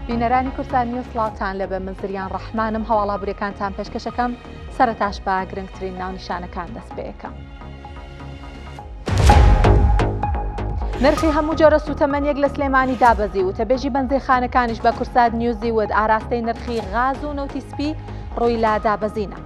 بینەرانی کوردستان نیوز سڵاوتان لێبێ من زریان ڕەحمانم هەواڵ ئابووریەکانتان پێشکەشەکەم سەرەتاش بە گرنگترین ناونیشانەکان دەست پێەکەم. نرخی هەموو جۆرە سوتەمەنیەک لە سلێمانی دابەزی وتەبێژی بەنزینخانەکانیش بە کورسات نیوزی وت ئاراستەی نرخی غاز و نەوتی سپی ڕووی لە دابەزینە.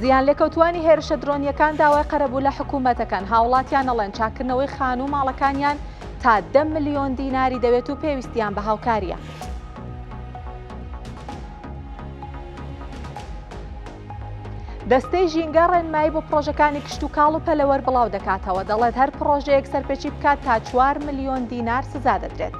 زیانلێکەوتووانی هێرشە درۆنییەکان داوای قەرەبوو لە حکوومەت دەکەن، هاوڵاتیان ئەڵێن چاککردنەوەی خانوو و ماڵەکانیان تا دە ملیۆن دیناری دەوێت و پێویستیان بە هاوکارییە. دەستەی ژینگە ڕێنمایی بۆ پڕۆژەکانی کشتوکاڵ و پەلەوەر بڵاو دەکاتەوە، دەڵێت هەر پڕۆژەیەک سەرپێچی بکات تا چوار ملیۆن دینار سزا دەدرێت.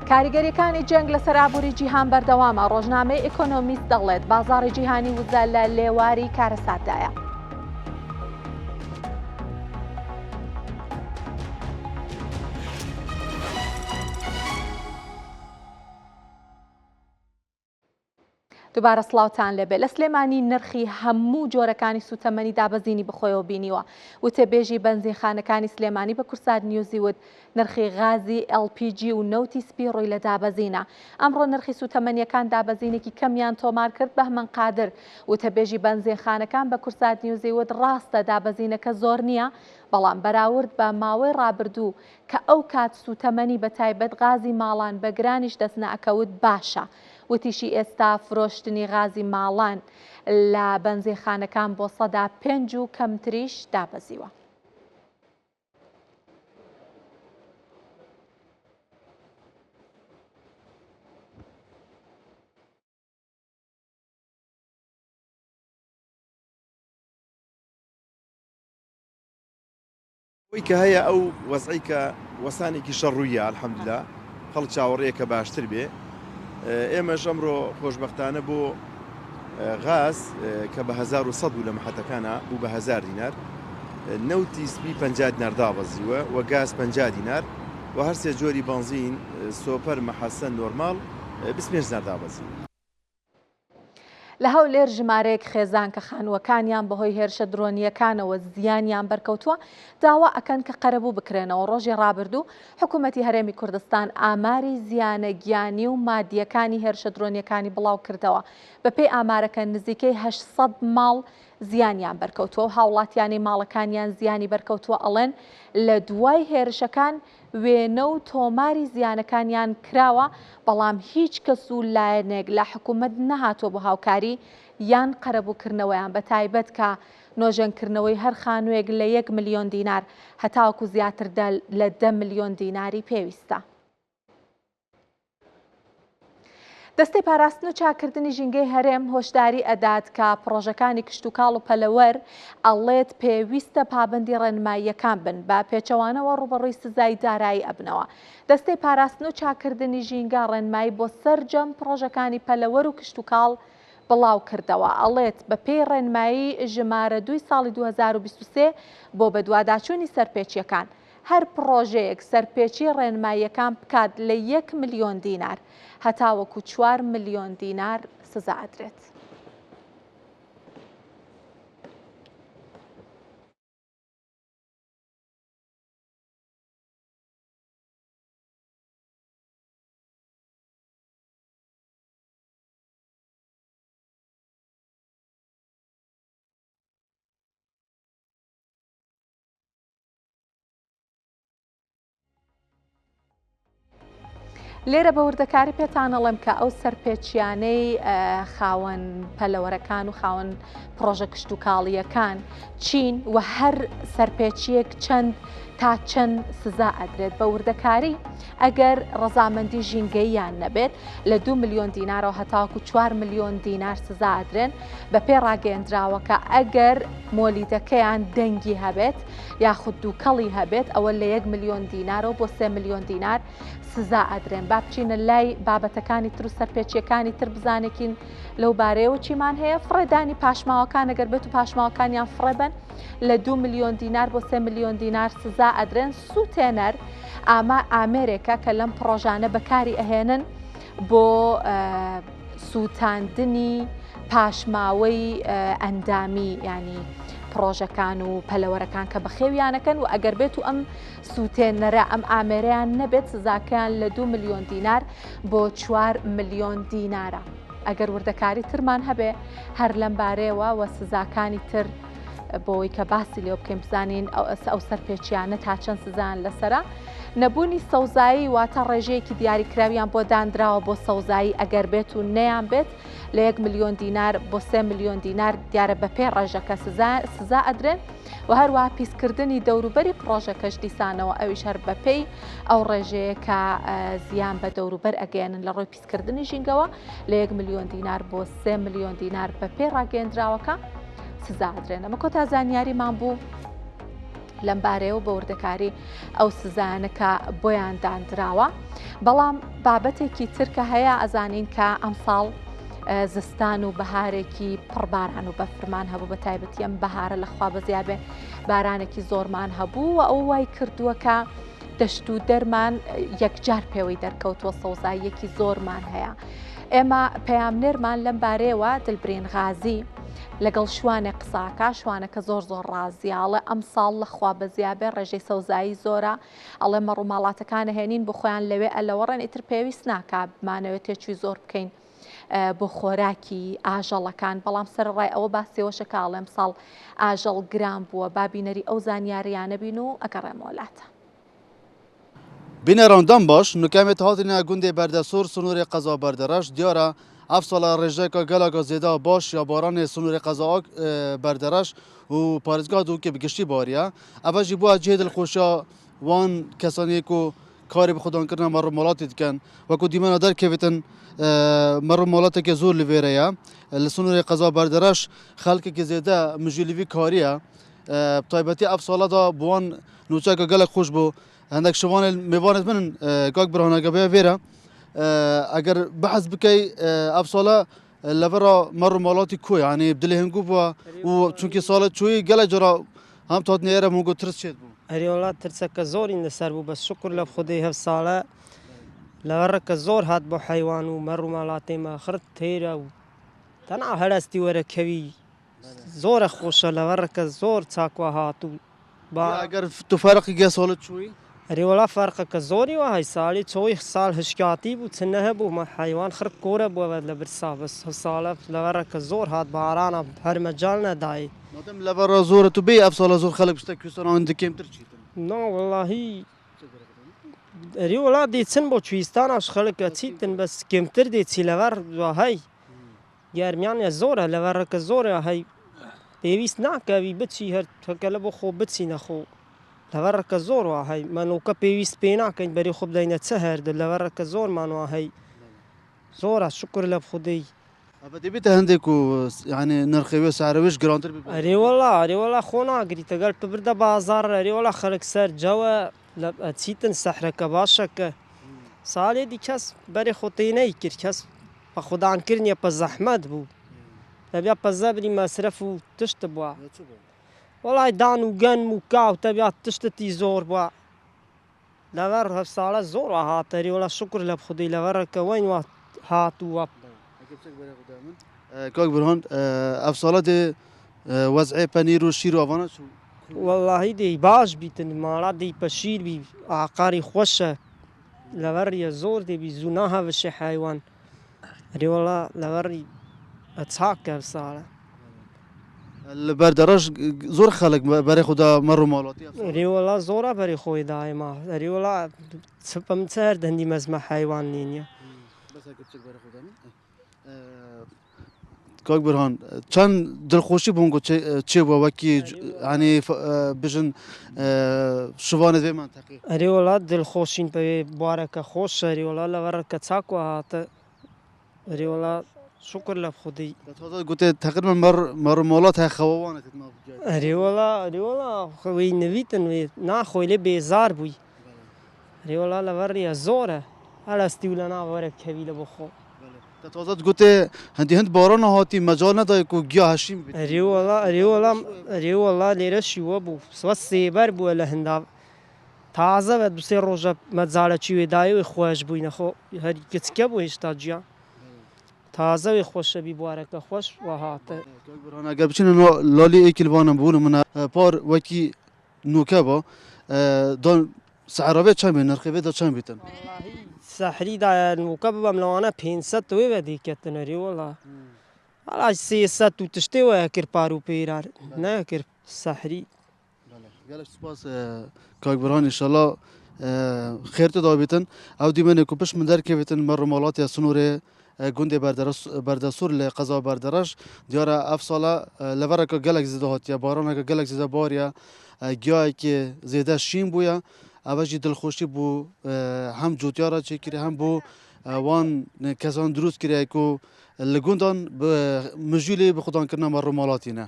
کاریگەریەکانی جەنگ لەسەر ئابووری جیهان بەردەوامە، ڕۆژنامەی ئیکۆنۆمیست دەڵێت بازاڕی جیهانی وزە لە لێواری کارەساتدایە. دوبارە سڵاوتان لێبێ لە سلێمانی نرخی هەموو جۆرەکانی سوتەمەنی دابەزینی بەخۆیەوە بینیوە وتەبێژی بەنزینخانەکانی سلێمانی بە کورسات نیوزی وت نرخی غازی LPG و نەوتی سپی ڕووی لە دابەزینە ئەمڕۆ نرخی سوتەمەنیەکان دابەزینێکی کەمیان تۆمار کرد بەهمەن قادر وتەبێژی بەنزینخانەکان بە کورسات نیوزی وت ڕاستە دابەزینەکە زۆر نییە بەڵام بەراورد بە ماوەی ڕابردوو کە ئەو کات سوتەمەنی بە تایبەت غازی ماڵان بە گرانیش دەست نەئەکەوت باشە وتیشی ئێستا فرۆشتنی غازی ماڵان لە بەنزینخانەکان بۆ 5% و کەمتریش دابەزیوە. ئەوەی کە هەیە ئەو وەزعەی کە وەسانێکی شەڕ ڕوویە الحمدللە خەڵک چاوەڕێیە کە باشتر بێ ئێمەش ئەمڕۆ خۆشبەختانە بۆ غاز کە بە 1100 بوو لە محەتەکانە بوو بە 1000 دینار نەوتی سپی 50 دینار دابەزیوە و گاز 50 دینار و هەرسێ جۆری بەنزین سۆپەر مەحەسەن نۆرماڵ 25 دینار دابەزیوە. لە هەولێر ژمارەیەک خێزان کە خانووەکانیان بەهۆی هێرشە درۆنییەکانەوە زیانیان بەرکەوتووە، داوا ئەکەن کە قەرەبوو بکرێنەوە. ڕۆژی ڕابردوو حکوومەتی هەرێمی کوردستان ئاماری زیانە گیانی و مادییەکانی هێرشە درۆنییەکانی بڵاوکردەوە. بەپێی ئامارەکە نزیکەی 800 ماڵ زیانیان بەرکەوتووە و هاوڵاتیانەی ماڵەکانیان زیانی بەرکەوتووە ئەڵێن لە دوای هێرشەکان وێنە و تۆماری زیانەکانیان کراوە، بەڵام هیچ کەس و لایەنێک لە حکومەت نەهاتووە بۆ هاوکاری یان قەرەبووکردنەوەیان، بەتایبەت کە نۆژەنکردنەوەی هەر خانووێک لە یەک ملیۆن دینار هەتاوەکو زیاتر لە دە ملیۆن دیناری پێویستە. دەستەی پاراستن و چاککردنی ژینگەی هەرێم هۆشداری ئەدات کە پڕۆژەکانی کشتوکاڵ و پەلەوەر ئەڵێت پێویستە پابەندی ڕێنماییەکان بن بە پێچەوانەوە ڕووبەڕووی سزای دارایی ئەبنەوە. دەستەی پاراستن و چاککردنی ژینگە ڕێنمایی بۆ سەرجەم پڕۆژەکانی پەلەوەر و کشتوکاڵ بڵاوکردەوە ئەڵێت بەپێی ڕێنمایی ژمارە دووی ساڵی 2023 بۆ بەدواداچوونی سەرپێچییەکان هەر پڕۆژەیەک سەرپێچی ڕێنماییەکان بکات لە یەک ملیۆن دینار هەتاوەکو چوار ملیۆن دینار سزا ئەدرێت. لێرە بە وردەکاری پێتان ئەڵێم کە ئەو سەرپێچیانەی خاوەن پەلەوەرەکان و خاوەن پڕۆژە کشتتوکاڵیەکان چین و هەر سەرپێچیەک چەند تا چەند سزا ئەدرێت بە وردەکاری ئەگەر ڕەزامەندی ژینگەییان نەبێت لە دو ملیۆن دینارەوە هەتاوەکو چوار ملیۆن دینار سزا ئەدرێن بەپێی ڕاگەیەندراوەکە ئەگەر مۆلیدەکەیان دەنگی هەبێت یاخود دووکەڵی هەبێت ئەوە لە یەک ملیۆن دینارەوە بۆ سێ ملیۆن دینار سزا ئەدرێن با بچینە لای بابەتەکانی تر و سەرپێچیەکانی تر بزانێکین لەو بارەیەوە چیمان هەیە فڕێدانی پاشماوەکان ئەگەر بێت و پاشماوەکانیان فڕێبن لە دو ملیۆن دینار بۆ سێ ملیۆن دینار سزا ئەدرێن سووتێنەر ئاما ئامێرێکە کە لەم پڕۆژانە بەکاری ئەهێنن بۆ. سووتاندنی پاشماوەی ئەندامی ینی پڕۆژەکان و پەلەوەرەکان کە بەخێویانەکەن و ئەگەر بێت و ئەم سووتێنەرە ئەم ئامێرەیان نەبێت سزاکەیان لە 2 ملیۆن دینار بۆ 4 ملیۆن دینارە. ئەگەر وردەکاری ترمان هەبێ هەر لەم بارەیەوە و سزاکانی تر بۆی کە باسی لێ بکەین بزانین ئەو سەرپێچیانە تا چەند سزان لەسرە. نەبوونی سەوزایی واتە ڕێژەیەکی دیاریکراویان بۆ دانراوە بۆ سەوزایی ئەگەر بێت و نەیان بێت لە یەک ملیۆن دینار بۆ سێ ملیۆن دینار دیارە بەپێ ڕێژەکە سزا ئەدرێن و هەروەها پیسکردنی دەوروبەری پڕۆژەکەش دیسانەوە ئەویش هەر بەپێی ئەو ڕێژەیە کە زیان بە دەوروبەر ئەگەیەنن لە ڕووی پیسکردنی ژینگەوە لە یەک ملیۆن دینار بۆ سێ ملیۆن دینار بەپێی ڕاگەیەندراوەکە سزا ئەدرێن. ئەمە کۆتا زانیاریمان بوو لەم بارەیەوە بە وردەکاری ئەو سزایانە کە بۆیان داندراوە بەڵام بابەتێکی تر کە هەیە ئەزانین کە ئەمساڵ زستان و بەهارێکی پڕباران و بەفرمان هەبوو بە تایبەتی ئەم بەهارە لەخوا بەزیابێ بارانێکی زۆرمان هەبوو و ئەو وای کردووە کە دەشت و دەرمان یەکجار پێوەی دەرکەوتووە سەوزاییەکی زۆرمان هەیە. ئێمە پەیامنێرمان لەم بارەیەوە دلبرین غازی لەگەڵ شوانێ قساکە شوانەکە زۆر زۆر ڕازیە ئەڵێ ئەمساڵ لەخوا بەزیابێ ڕێژەی سەوزایی زۆرە ئەڵێ مەڕ و ماڵاتەکان هێنین بۆ خۆیان لەوێ ئەلەوەڕێن ئیتر پێویست ناکا بمانەوێت تێچووی زۆر بکەین بۆ خۆراکی ئاژەڵەکان بەڵام سەرەڕای ئەوە باسی ئەوەشە کە ئەڵێم ساڵ ئاژەڵ گران بووە با بینەری ئەو زانیاریانە بین و ئەگەڕێمەوە لاتان. بینەران دەم باش، نوکەمێ هاتینە گوندێ بەردەسۆر سنوورێ قەزا بەردەرەش، دیارە ئەف ساڵە ڕێژەکە گەلەکە زێدە باش یا بارانێ سنوورێ قەزا بەردەرەش و پارێزگا دهۆکێ bi گشتی باریە، ئەڤە ژی بووە جێ دڵخۆشیا وان کەسانێ کو کارێ bi خودانکردنا مەڕ و ماڵاتی دکەن. وەکو دیمەنا دەرکەوێتن مەڕ و ماڵاتێکێ زۆر li vêre ye. Li سنوورێ قەزا بەردەرەش خەڵکێکی زێدە مژوولی vî kariye. Bi taybetî ev sala da bi wan nûçeyeke gelek xweş bû. Hindek şivanên mêvanên min in kak Birhan ege bêye vêre. Eger behs bikey ev sala li vera mer û malatî ku yanî bi dilê hingû bû û çunkî sala çûyî gelek cara hem tu hatinê êre min got tirs çêdibû. Erê wela tirseke zorîn li ser bû bes şukur li Xwedê hev sale li vereke zor hat bo heywan û mer û malatê me xir têr e û tena helestî were kewî Zor e xoşe li vereke zor çakwa hat û ba. Eger tu ferqî ge salê çûyî? Erê wela ferqeke zorî wa hey salê çoyî sal hişkatî bû çi nehebû ma heywan xirb kore bû ev li birsa bes sale li vereke zor hat barana her mecal nedayê. Madem li vera zor e tu bêyî ev sala zor xelk bişte kûstan an di kêmtir çîtin? Na welahî erê wela dê çin bo çûyîstana ji xelk e çîtin bes kêmtir dê çî li ver wa hey. Germiyan zor e, levereke zor e hey pêwîst nake wî biçî her heke li bo xwe biçîne xwe levereke zor wa hey me noke pêwîst pê nakeyn berê xwe bideyne çi her di levereke zor man wa hey zor e şukur li Xwedê. Ev dê bête hindê ku yanî nirxê wê se'rê wê ji girantir bî. Erê wela erê wela xwe nagirî te gel tu birde bazar erê wela xelk ser cew e li çîtin sehreke başeke salê dî kes berê xwe tê neyikir kes Pe xudan kirniye pe zehmet bû. Tebiya pe zebrî mesref û tişt bûa. Welay dan û genm û ka û tebiya tiştitî zor bûa. Lever hev sale zor wa hat erê wela şukur le bi xudê levereke weyn wa hat û wa. Kak Burhan ev sale dê wez'ê penîr û şîr û avana çi bû? Wellahî dê baş bîtin mala dê pe şîr bî aqarî xweş e. Leverî zor dê bî zû nahevişê heywan. Erê wela leverî çak ev sal e. Li ber dereş zor xelk berê xwe da mer û malatî ev sal e. Erê wela zor e berê xwe dayê ma. Erê wela çi min çi her dendî mezme heywan nîniye. Bes heke biçek berê xwe da min. Kak Burhan çend dilxweşî bûn ku çêbû wekî yanî bijin şivanê vê menteqê. Erê wela dilxweşîn pe wê bareke xweş erê wela li vereke çak we hate erê wela şukur li Xwedê. Te taze gotê teqrîben mer mer û mala te xewa wan e nav cayê. Erê wela erê wela wê nivîtin wê naxwe lê bêzar bûy. Erê wela li ver riya zor e. Helestî û li nav were kevî li bo xwe. Te taze digote hindî hind barana hatî mecal nedaye ku giya heşîn bibî. Erê wela erê wela erê wela lêre şîwe bû. Siwa sêber bûye li hinda. Taze ve du sê roja mecale çî wê dayê wê xweş bûyne xwe herî kiçike bû hêşta ciya. تازە وێ خۆشە بی بوارەکە خۆش وە هاتە. کاک بورهان ئەگەر بچینە ناو لالی ئێکیلڤانم بوون منە پار وەکی نوکە با دان سعراوێ چەند بێ نرخێ وێ دا چەند بیتن؟ وەڵاهی سەحری دایە نوکە ببەم لەوانە 500 وێ وە دیکەتن ئەرێ وەڵا وەڵا 300 و تشتێ وە کرد پار و پێرار نەکرد سەحری. گەلەک سوپاس کاک برهان ئینشەڵا خێر تێدا بیتن ئەو دیمەنێ کو پشت من دەرکەوێتن مەڕ و ماڵاتیا سنوورێ گوندێ بەردەسوور لە قەزا بەردەڕەش دیارە ئەف ساڵە لەڤەرەکە گەلەک زێدە هاتیە بارانەکە گەلەک زێدە باریە گیایەکی زێدە شین بوویە ئەوە ژی دڵخۆشی بوو هەم جوتیارە چێکرێ هەم بۆ وان کەسان دروست کرێ کو لە گوندان مژوولێ بە خودانکردنا مەڕ و ماڵاتینە.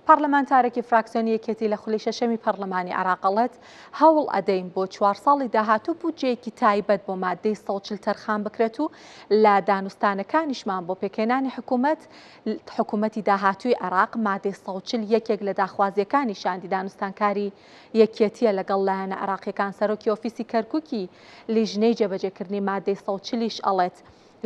پەڕلەمانتارێکی فراکسیۆنی یەکێتی لە خولی شەشەمی پەڕلەمانی عێراق ئەڵێت، هەوڵ ئەدەین بۆ چوار ساڵی داهاتوو بودجەیەکی تایبەت بۆ ماددەی 140 تەرخان بکرێت و لە دانوستانەکانیشمان بۆ پێکهێنانی حکوومەت حکوومەتی داهاتووی عێراق مادەی 140 یەکێک لە داخوازییەکانی شاندی دانوستانکاری یەکێتییە لەگەڵ لایەنە عێراقییەکان سەرۆکی ئۆفیسی کەرکووکی لیژنەی جێبەجێکردنی مادەی 140 یش ئەڵێت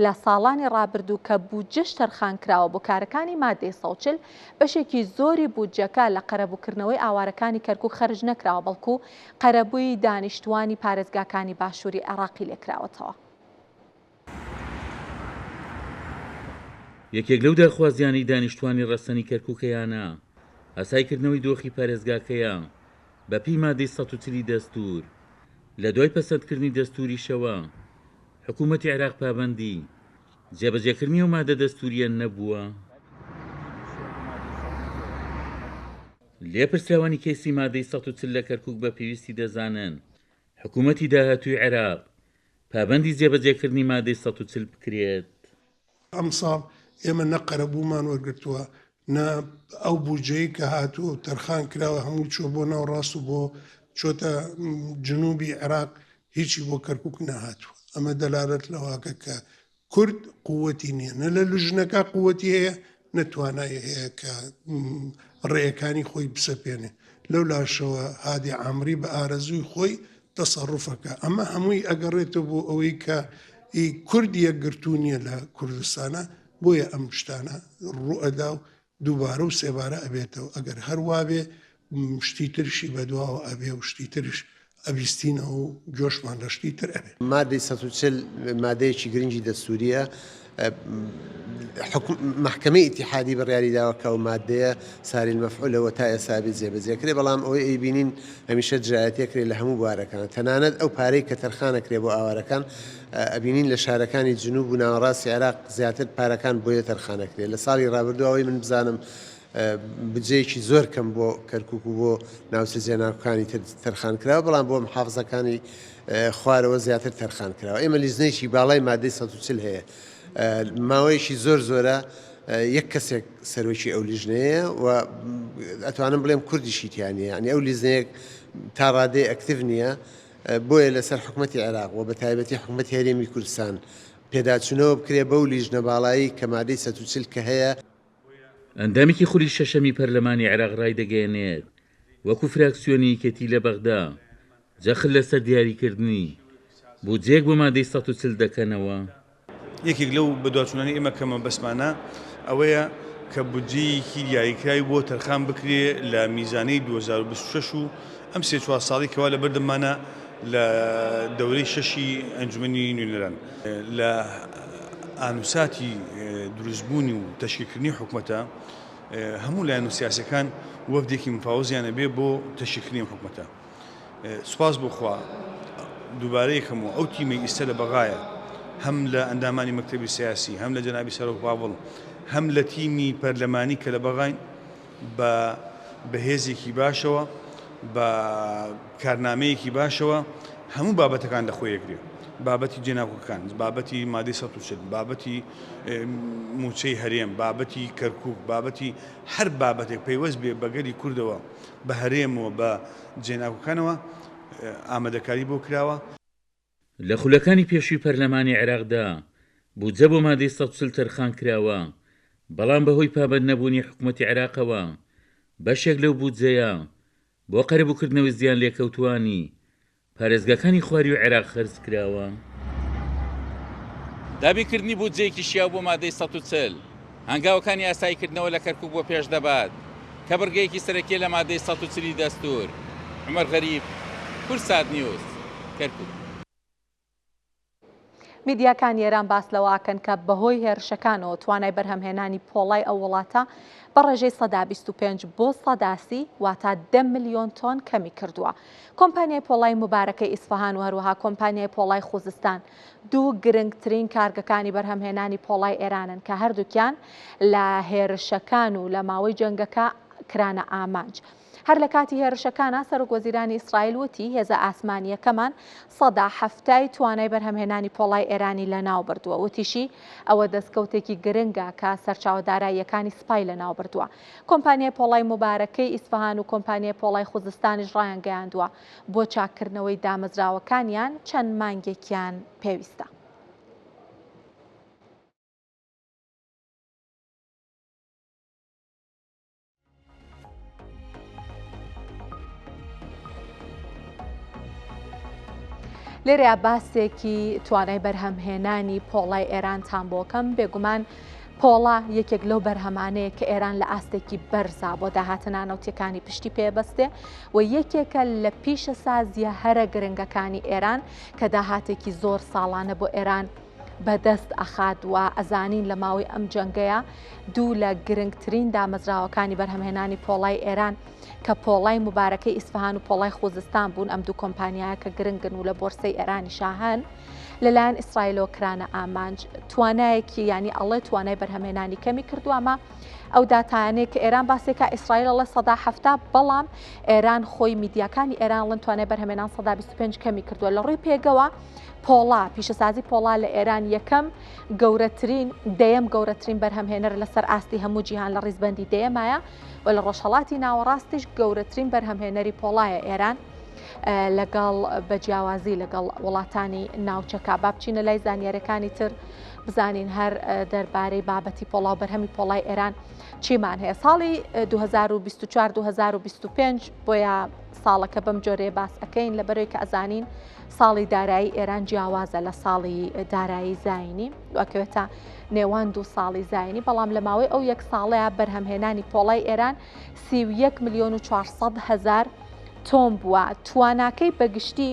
لە ساڵانی ڕابردوو کە بودجەش تەرخان کراوە بۆ کارەکانی مادەی 140، بەشێکی زۆری بودجەکە لە قەرەبووکردنەوەی ئاوارەکانی کەرکوک خەرج نەکراوە، بەڵکو قەرەبووی دانیشتووانی پارێزگاکانی باشووری عێراقی لێکراوەتەوە. یەکێک لەو داخوازیانەی دانیشتوانی ڕەسەنی کەرکوک هەیانە، ئاسایکردنەوەی دۆخی پارێزگاکەیە بەپێی مادەی 140 ی دەستوور، لە دوای پەسەندکردنی دەستووریشەوە حکوومەتی عێراق پابەندی جێبەجێکردنی ئەو مادە دەستوورییە نەبووە. لێپرسراوانی کەیسی مادەی 140 لە کەرکووک بە پێویستی دەزانن حکوومەتی داهاتووی عێراق پابەندی جێبەجێکردنی مادەی 140 بکرێت. ئەمساڵ ئێمە نە قەرەبوومان وەرگرتووە، نە ئەو بودجەی کە هاتووە و تەرخان کراوە هەمووی چووە بۆ ناوڕاست و بۆ چۆتە جنوبی عێراق، هیچی بۆ کەرکوک نەهاتووە. ئەمە دەلالەت لەوەکە کە کورد قووەتی نییە، نە لە لوژنەکە قووەتی هەیە، نە توانای هەیە کە ڕێیەکانی خۆی بسەپێنێ. لەو لاشەوە هادی عامری بە ئارەزووی خۆی تەسەڕوفەکە. ئەمە هەمووی ئەگەڕێتەوە بۆ ئەوەی کە ئی کورد یەکگرتوو نییە لە کوردستانا، بۆیە ئەم شتانە ڕووئەدا و دووبارە و سێبارە ئەبێتەوە. ئەگەر هەر وابێ شتی ترشی بەدواوە ئەبێ و شتی ترش ئەبیستینەوە و گۆشمان لە شتی تر ئەبێ. مادەی 140 مادەیەکی گرنگی دەستوورییە، مەحکەمەی ئیتیحادی بڕیاری داوە کە ئەو مادەیە ساری المفعولە و تا ئێستا ئەبێ جێبەجێ کرێ، بەڵام ئەوەی ئەیبینین هەمیشە دژایەتی ئەکرێ لە هەموو بوارەکان، تەنانەت ئەو پارەی کە تەرخان ئەکرێ بۆ ئاوارەکان ئەبینین لە شارەکانی جنوب و ناوەڕاستی عێراق زیاتر پارەکان بۆیە تەرخان ئەکرێ. لە ساڵی ڕابردوو ئەوەی من بزانم بودجەیەکی زۆر کەم بۆ کەرکوک و بۆ ناوچە جێناکۆکانی تر تەرخان کراوە، بەڵام بۆ محافزەکانی خوارەوە زیاتر تەرخان کراوە. ئێمە لیژنەیەکی باڵای مادەی 140 هەیە، ماوەیەکی زۆر زۆرە یەک کەسێک سەرۆکی ئەو لیژنەیە و ئەتوانم بڵێم کوردیشی تیا نییە، یعنی ئەو لیژنەیەک تا ڕادەی ئەکتیڤ نییە، بۆیە لەسەر حکومەتی عێراق و بە تایبەتی حکومەتی هەرێمی کوردستان پێداچوونەوە بکرێ بەو لیژنە باڵایی کە مادەی 140 کە هەیە. ئەندامێکی خولی شەشەمی پەرلەمانی عێراق ڕایدەگەیەنێت، وەکو فراکسیۆنی یەکێتی لە بەغدا جەخت لەسەر دیاریکردنی بودجەیەک بۆ مادەی 140 دەکەنەوە. یەکێک لەو بەدواچوونانەی ئێمە کە مەبەستمانە ئەوەیە کە بودجەیەکی دیاریکراوی بۆ تەرخان بکرێ لە میزانەی 2026 و ئەم سێ چوار ساڵەی کەوا لەبەردەممانە لە دەورەی شەشی ئەنجومەنی نوێنەران. لە ئانوساتی دروستبوونی و تەشکیلکردنی حکومەتە هەموو لایەن و سیاسیەکان وەفدێکی مفاوزیان ئەبێ بۆ تەشکیلکردنی ئەم حکومەتە. سوپاس بۆ خوا دووبارە یەکەم و ئەو تیمەی ئیستە لە بەغایە هەم لە ئەندامانی مەکتەبی سیاسی هەم لە جەنابی سەرۆک پاڤڵ هەم لە تیمی پەرلەمانی کە لە بەغاین بە بەهێزێکی باشەوە بە کارنامەیەکی باشەوە هەموو بابەتەکان لە خۆی ئەگرێ بابەتی جێناکۆکەکان بابەتی مادەی 140 بابەتی موچەی هەرێم بابەتی کەرکک بابەتی هەر بابەتێک پەیوەست بێ بە گەلی کوردەوە بە هەرێمەوە بە جێناکۆکانەوە ئامادەکاری بۆ کراوە. لە خولەکانی پێشووی پەرلەمانی عێراقدا بودجە بۆ مادەی 140 تەرخان کراوە، بەڵام بەهۆی پابەندنەبوونی حکومەتی عێراقەوە بەشێک لەو بودجەیە بۆ قەرەبووکردنەوەی زیانلێکەوتووانی پارێزگاکانی خوارووی عێراق خەرج کراوە. دابینکردنی بودجەیەکی شیاو بۆ مادەی 140 هەنگاوەکانی ئاساییکردنەوە لە کەرکوک بۆ پێش دەبات کە بڕگەیەکی سەرەکیە لە مادەی 140 ی دەستور. عومەر غەریب، کوردسات نیوز، کەرکوک. میدیاکانی ئێران باس لەوە ئەکەن کە بەهۆی هێرشەکانەوە توانای بەرهەمهێنانی پۆڵای ئەو وڵاتە بە ڕێژەی 25% بۆ 30% واتا 10 ملیۆن تۆن کەمی کردووە. کۆمپانیای پۆڵای موبارەکەی ئیسفەهان و هەروەها کۆمپانیای پۆڵای خوزستان دوو گرنگترین کارگەکانی بەرهەمهێنانی پۆڵای ئێرانن کە هەردووکیان لە هێرشەکان و لە ماوەی جەنگەکە کرانە ئامانج. هەر لە کاتی هێرشەکانا سەرۆک وەزیرانی ئیسرائیل وتی، هێزە ئاسمانییەکەمان سەدا حەفتای توانای بەرهەمهێنانی پۆڵای ئێرانی لەناو بردووە. وتیشی، ئەوە دەستکەوتێکی گرنگە کە سەرچاوە داراییەکانی سپای لەناو بردووە. کۆمپانیای پۆڵای موبارەکەی ئیسفەهان و کۆمپانیای پۆڵای خوزستانیش ڕایانگەیاندووە، بۆ چاککردنەوەی دامەزراوەکانیان چەند مانگێکیان پێویستە. لێرەیا باسێکی توانای بەرهەمهێنانی پۆڵای ئێرانتان بۆکەم بێگومان پۆڵا یەکێک لەو بەرهەمانەیە کە ئێران لە ئاستێکی بەرزا بۆ داهاتە نانەوتیەکانی پشتی پێبەستێ و یەکێکە لە پیشەسازیە هەرە گرنگەکانی ئێران کە داهاتێکی زۆر ساڵانە بۆ ئێران بەدەست ئەخات و ئەزانین لە ماوەی ئەم جەنگەیە دوو لە گرنگترین دامەزراوەکانی بەرهەمهێنانی پۆڵای ئێران کە پۆڵای موبارەکەی ئیسفهان و پۆڵای خوزستان بوون ئەم دوو کۆمپانیایە کە گرنگن و لە بۆرسەی ئێرانی شاهن لەلایەن ئیسرائیلەوە کرانە ئامانج توانایەکی ینی ئەڵێ توانای بەرهەمهێنانی کەمی کردووە ئەمە ئەو داتایانەیە کە ئێران باسێکا ئیسرائیل ئەڵێ 70% بەڵام ئێران خۆی میدیاکانی ئێران ڵن توانای بەرهەمێنان 25 کەمی کردووە لە ڕووی پێگەوە پۆڵا، پیشەسازی پۆڵا لە ئێران یەکەم گەورەترین دەیەم گەورەترین بەرهەمهێنەر لەسەر ئاستی هەموو جیهان لە ڕیزبەندی دەیەمایە و لە ڕۆژهەڵاتی ناوەڕاستیش گەورەترین بەرهەمهێنەری پۆڵایە ئێران لەگەڵ بە جیاوازی لەگەڵ وڵاتانی ناوچەکە. با بچینە لای زانیاریەکانی تر بزانین هەر دەربارەی بابەتی پۆڵا و بەرهەمی پۆڵای ئێران چیمان هەیە. ساڵی 2024 2025 بۆیە ساڵەکە بەم جۆرەیە باس ئەکەین لەبەرەوەی کە ئەزانین ساڵی دارایی ئێران جیاوازە لە ساڵی دارایی زایینی و ئەکەوێتە نێوان دوو ساڵی زایینی، بەڵام لە ماوەی ئەو یەک ساڵەیا بەرهەمهێنانی پۆڵای ئێران 31 ملیۆن و 400 هەزار تۆن بووە. تواناکەی بەگشتی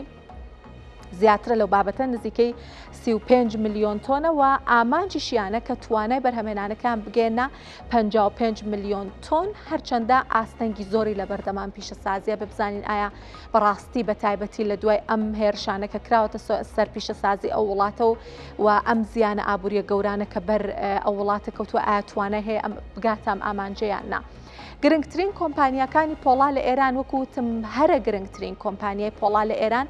زیاترە لەو بابەتە نزیکەی 35 ملیۆن تۆنە و ئامانجیشیانە کە توانای بەرهەمهێنانەکان بگەێنە 55 ملیۆن تۆن هەرچەندە ئاستەنگی زۆری لەبەردەمان پیشەسازیە ببزانین ئایا بەڕاستی بە تایبەتی لە دوای ئەم هێرشانە کە کراوەتە سەر پیشەسازی ئەو وڵاتە و و ئەم زیانە ئابووریە گەورانە کە بەر ئەو وڵاتە کەوتووە ئایا توانای هەیە ئەم بگاتە ئەم ئامانجەیان نا. گرنگترین کۆمپانیاکانی پۆڵا لە ئێران وەکو وتم هەرە گرنگترین کۆمپانیای پۆڵا لە ئێران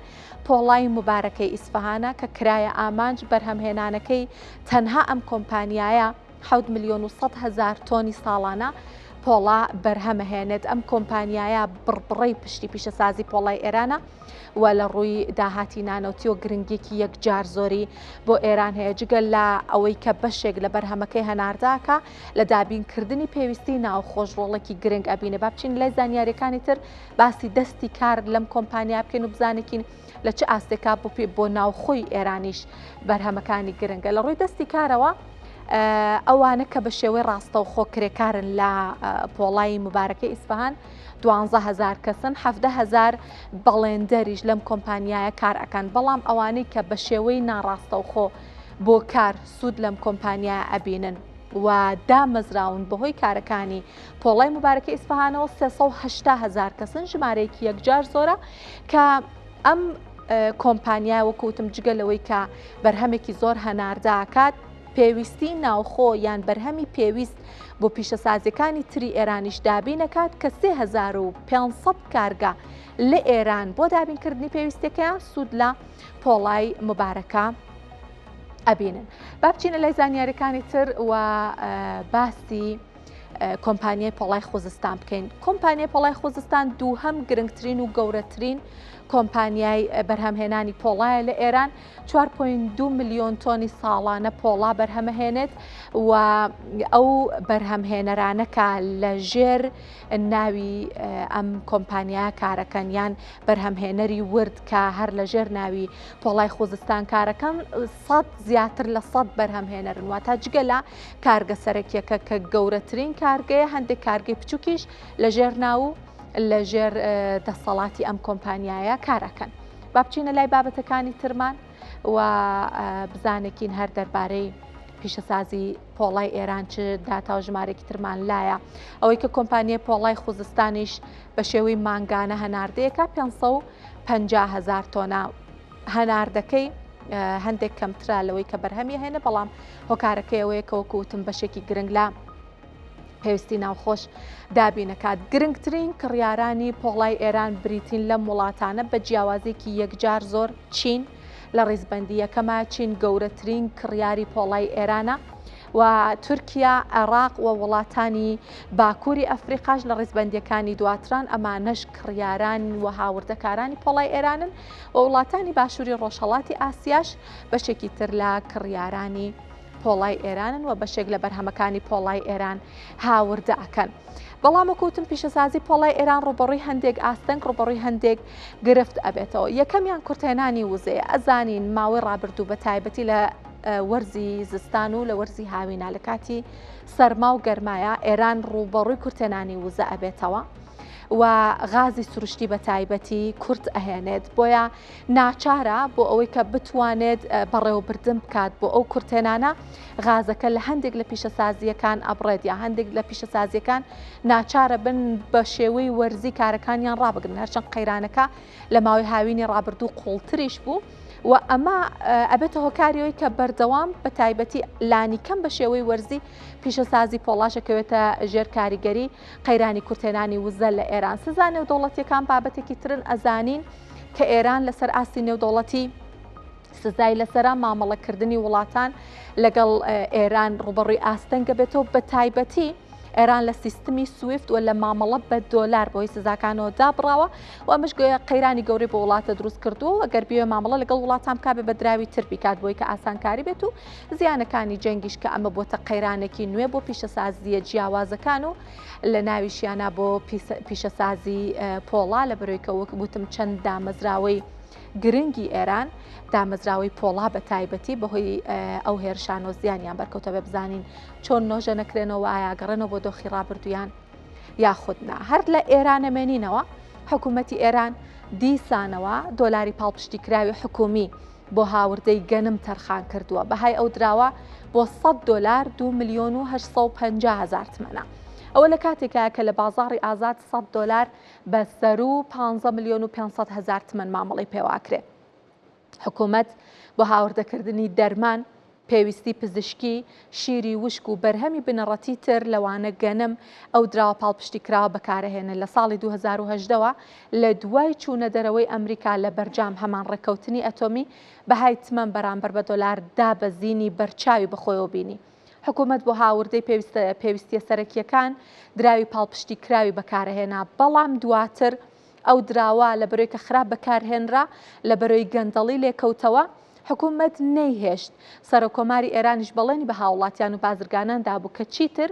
پۆڵای موبارەکەی ئیسفەهانە کە کرایە ئامانج بەرهەمهێنانەکەی تەنها ئەم کۆمپانیایە 7,100,000 تۆنی ساڵانە پۆڵا بەرهەمەهێنێت، ئەم کۆمپانیایە بڕبڕەی پشتی پیشەسازی پۆڵای ئێرانە و لە ڕووی داهاتی نانەوتیەوە گرنگیەکی یەکجار زۆری بۆ ئێران هەیە، جگە لە ئەوەی کە بەشێک لە بەرهەمەکەی هەناردەکا لە دابینکردنی پێویستی ناوخۆش ڕۆڵێکی گرنگ ئەبینێ. با بچین لای زانیاریەکانی تر باسی دەستی کار لەم کۆمپانیا بکەین و بزانێکین لە چ ئاستێکا بۆ پێ بۆ ناوخۆی ئێرانیش بەرهەمەکانی گرنگە لە ڕووی دەستی کارەوە ئەوانە کە بە شێوەی ڕاستەوخۆ کرێکارن لە پۆڵای مبارەکەی ئیسفهان دوانزە هەزار کەسن 17 هەزار بەڵێندەریش لەم کۆمپانیایە کار ئەکەن بەڵام ئەوانەی کە بە شێوەی ناڕاستەوخۆ بۆ کار سوود لەم کۆمپانیایە ئەبینن و دامەزراون بەهۆی کارەکانی پۆڵای موبارەکە ئیسفەهانەوە 380 هەزار کەسن ژمارەیەکی یەکجار زۆرە کە ئەم کۆمپانیا وەکو وتم جگە لەوەی کە بەرهەمێکی زۆر هەناردەکات پێویستی ناوخۆ یان بەرهەمی پێویست بۆ پیشەسازیەکانی تری ئێرانیش دابینەکات کە 3500 کارگە لە ئێران بۆ دابینکردنی پێویستەکەیان سوود لە پۆڵای مبارەکە ئەبینن. با بچینە لای زانیاریەکانی تر و باسی. کۆمپانیای پۆڵای خوزستان بکەین. کۆمپانیای پۆڵای خوزستان دووهەم گرنگترین و گەورەترین کۆمپانیای بەرهەمهێنانی پۆڵایە لە ئێران، 4.2 ملیۆن تۆنی ساڵانە پۆڵا بەرهەمەهێنێت و ئەو بەرهەمهێنەرانە کە لە ژێر ناوی ئەم کۆمپانیا کارەکەن یان بەرهەمهێنەری ورد کە هەر لە ژێر ناوی پۆڵای خوزستان کارەکەن سەد زیاتر لە سەد بەرهەمهێنەرن واتا جگە لە کارگە سەرەکیەکە کە گەورەترین کارگەیە هەندێک کارگەی بچووکیش لە ژێر ناو و لە ژێر دەسەڵاتی ئەم کۆمپانیایە کارەکەن. با بچینە لای بابەتەکانی ترمان و بزانێکین هەر دەربارەی پیشەسازی پۆڵای ئێران چ داتا و ژمارێکی ترمان لایە ئەوەی کە کۆمپانیای پۆڵای خوزستانیش بە شێوەی مانگانە هەناردەیەکە 550 هزار تۆنا هەناردەکەی هەندێک کەمترە لەوەی کە بەرهەمی هێنە بەڵام هۆکارەکەی ئەوەیە کە وەکو وتم بەشێکی گرنگ لە پێویستی ناوخۆش دابینەکات. گرنگترین کڕیارانی پۆڵای ئێران بریتین لەم وڵاتانە بە جیاوازیەکی یەکجار زۆر چین لە ڕیزبەندی یەکەمە، چین گەورەترین کڕیاری پۆڵای ئێرانە و تورکیا، عێراق و وڵاتانی باکووری ئەفریقاش لە ڕیزبەندیەکانی دواتران، ئەمانەش کڕیاران و هاوردەکارانی پۆڵای ئێرانن و وڵاتانی باشووری ڕۆژهەڵاتی ئاسیاش بەشێکی تر لە کڕیارانی پۆڵای ئێرانن و بەشێک لە بەرهەمەکانی پۆڵای ئێران هاوردە ئەکەن. بەڵام وەکو وتم پیشەسازی پۆڵای ئێران ڕووبەڕووی هەندێک ئاستەنگ ڕووبەڕووی هەندێک گرفت ئەبێتەوە. یەکەمیان کورتهێنانی وزەیە. ئەزانین ماوەی ڕابردوو بە تایبەتی لە وەرزی زستان و لە وەرزی هاوینا لە کاتی سەرما و گەرمایە ئێران ڕووبەڕووی کورتهێنانی وزە ئەبێتەوە و غازی سروشتی بە تایبەتی کورت ئەهێنێت بۆیە ناچارە بۆ ئەوەی کە بتوانێت بەڕێوەبردن بکات بۆ ئەو کورتهێنانە غازەکە لە هەندێک لە پیشەسازییەکان ئەبڕێت یا هەندێک لە پیشەسازیەکان ناچارە بن بە شێوەی وەرزی کارەکانیان ڕابگرن هەرچەند قەیرانەکە لە ماوەی هاوینی ڕابردوو قوڵتریش بوو و ئەمە ئەبێتە هۆکاریەوەی کە بەردەوام بە تایبەتی لانیکەم بە شێوەی وەرزی پیشەسازی پۆڵاش ئەکەوێتە ژێر کاریگەری قەیرانی کورتهێنانی وزە لە ئێران سزا نێودەوڵەتیەکان بابەتێکی ترن ئەزانین کە ئێران لەسەر ئاستی نێودەوڵەتی سزای لەسەرە، مامەڵەکردنی وڵاتان لەگەڵ ئێران ڕووبەڕووی ئاستەنگە بێتەوە بە تایبەتی ئێران لە سیستمی سویفت و لە مامەڵە بە دۆلار بۆی سزاکانەوە دابڕاوە و ئەمەش قەیرانی گەورەی بۆ وڵاتە دروست کردووە و گەر بیەوێ مامەڵە لەگەڵ وڵاتان بکات بە دراوی تر بیکات بۆی کە ئاسانکاری بێت و زیانەکانی جەنگیش کە ئەمە بۆتە قەیرانێکی نوێ بۆ پیشەسازییە جیاوازەکان و لە ناویشیانا بۆ پیشەسازی پۆڵا لە بەرەوەی کە وەک وتم چەند دامەزراوەی گرنگی ئێران دامەزراوەی پۆڵا بە تایبەتی بەهۆی ئەو هێرشانەوە زیانیان بەرکەوتە بێ بزانین چۆن نۆژە نەکرێنەوە ئایا گەڕێنەوە بۆ دۆخی ڕابردوویان یاخود نا هەر لە ئێران ئەمێنینەوە حکوومەتی ئێران دیسانەوە دۆلاری پاڵپشتی کراوی حکومی بۆ هاوردەی گەنم تەرخان کردووە، بەهای ئەو دراوە بۆ 100 دۆلار 2 ملیۆن و 850 هەزار تمەنە. ئەوە لە کاتێکایە کە لە بازاڕی ئازاد 100 دۆلار بە سەروو 15 ملیۆن و 500 هەزار تمەن مامەڵەی پێوەئەکرێ. حکومەت بۆ هاوردەکردنی دەرمان، پێویستی پزیشکی، شیری وشک و بەرهەمی بنەڕەتی تر لەوانە گەنم، ئەو دراوە پاڵپشتیکراوە بەکارئەهێنێت. لە ساڵی 2018 وە لە دوای چوونە دەرەوەی ئەمریکا لە بەرجام هەمان ڕێککەوتنی ئەتۆمی، بەهای تمەن بەرامبەر بە دۆلار دابەزینی بەرچاوی بەخۆیەوە بینی. حکومەت بۆ هاوردەی پێویستیە سەرەکییەکان دراوی پاڵپشتیکراوی بەکارئەهێنا، بەڵام دواتر ئەو دراوە لەبەرەوەی کە خراپ بەکارهێنرا، لەبەرەوەی گەندەڵی لێکەوتەوە، حکومەت نەیهێشت. سەرۆککۆماری ئێرانیش بەڵێنی بە هاوڵاتیان و بازرگانان دابوو کە چیتر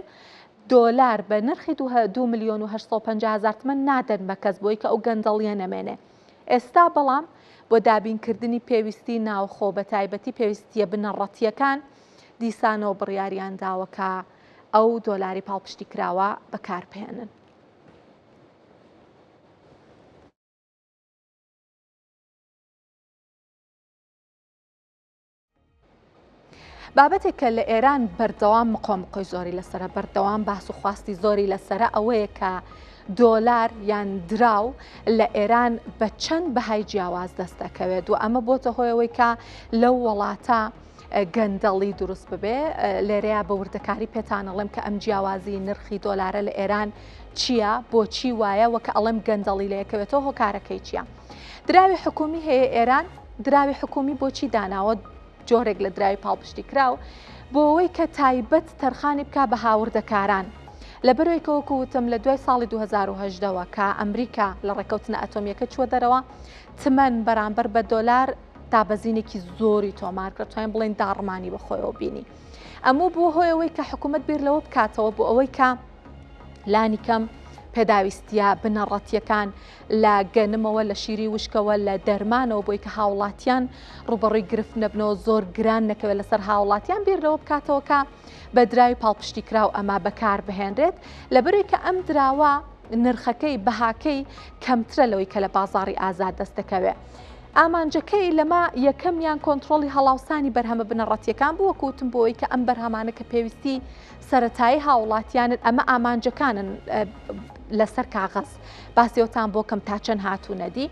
دۆلار بە نرخی دوو ملیۆن و 850 هەزار تمەن نادەن بە کەس بۆی کە ئەو گەندەڵییە نەمێنێ. ئێستا بەڵام بۆ دابینکردنی پێویستی ناوخۆ بە تایبەتی پێویستییە بنەڕەتییەکان دیسانەوە بڕیاریان داوە کە ئەو دۆلاری پاڵپشتیکراوە بەکاربهێنن. بابەتێک کە لە ئێران بەردەوام مقۆمقۆی زۆری لەسرە بەردەوام باس و خواستی زۆری لەسرە ئەوەیە کە دۆلار یان دراو لە ئێران بە چەند بەهای جیاواز دەست دەکەوێت و ئەمە بۆتە هۆیەوەی کە لەو وڵاتە گەندەڵی دروست ببێ لێرەیە بە وردەکاری پێتان ئەڵێم کە ئەم جیاوازی نرخی دۆلارە لە ئێران چییە بۆچی وایە وەکە ئەڵێم گەندەڵی لە یەکەوێتەوە هۆکارەکەی چییە دراوی حکومی هەیە ئێران دراوی حکومی بۆچی داناوە جۆرێک لە دراوی پاڵپشتی کراو بۆ ئەوەی کە تایبەت تەرخانی بک بە هاوردەکاران. لەبەرئەوەی کە وەکو وتم لە دوای ساڵی 2018 وە کە ئەمریکا لە ڕێککەوتنە ئەتۆمیەکە چووە دەرەوە تمەن بەرامبەر بە دۆلار دابەزینێکی زۆری تۆمار کرد توانین بڵێین داڕمانی بەخۆیەوە بینی ئەمە بووە هۆی ئەوەی کە حکوومەت بیر لەوە بکاتەوە بۆ ئەوەی کە لانی کەم پێداویستیە بنەڕەتیەکان لە گەنمەوە لە شیری وشکەوە لە دەرمانەوە بۆی کە هاوڵاتیان ڕوبەڕووی گرفت نەبنەوە زۆر گران نەکەوێت لەسەر هاوڵاتیان بیر لەوە بکاتەوە کە بە دراوی پاڵپشتی کراو ئەمە بەکار بهێنرێت لەبەرەی کە ئەم دراوە نرخەکەی بەهاکەی کەمترە لەوەی کە لە بازاڕی ئازاد دەست دەکەوێت. ئامانجەکەی لەمە یەکەمیان کۆنترۆڵی هەڵاوسانی بەرهەمە بنەڕەتیەکان بوو وەکو وتم بۆ ئەوەی کە ئەم بەرهەمانە کە پێویستی سەرەتایی هاوڵاتیانن ئەمە ئامانجەکانن لەسەر کاغەز باسیەوەتان بۆ کەم تا چەند هاتوونەدی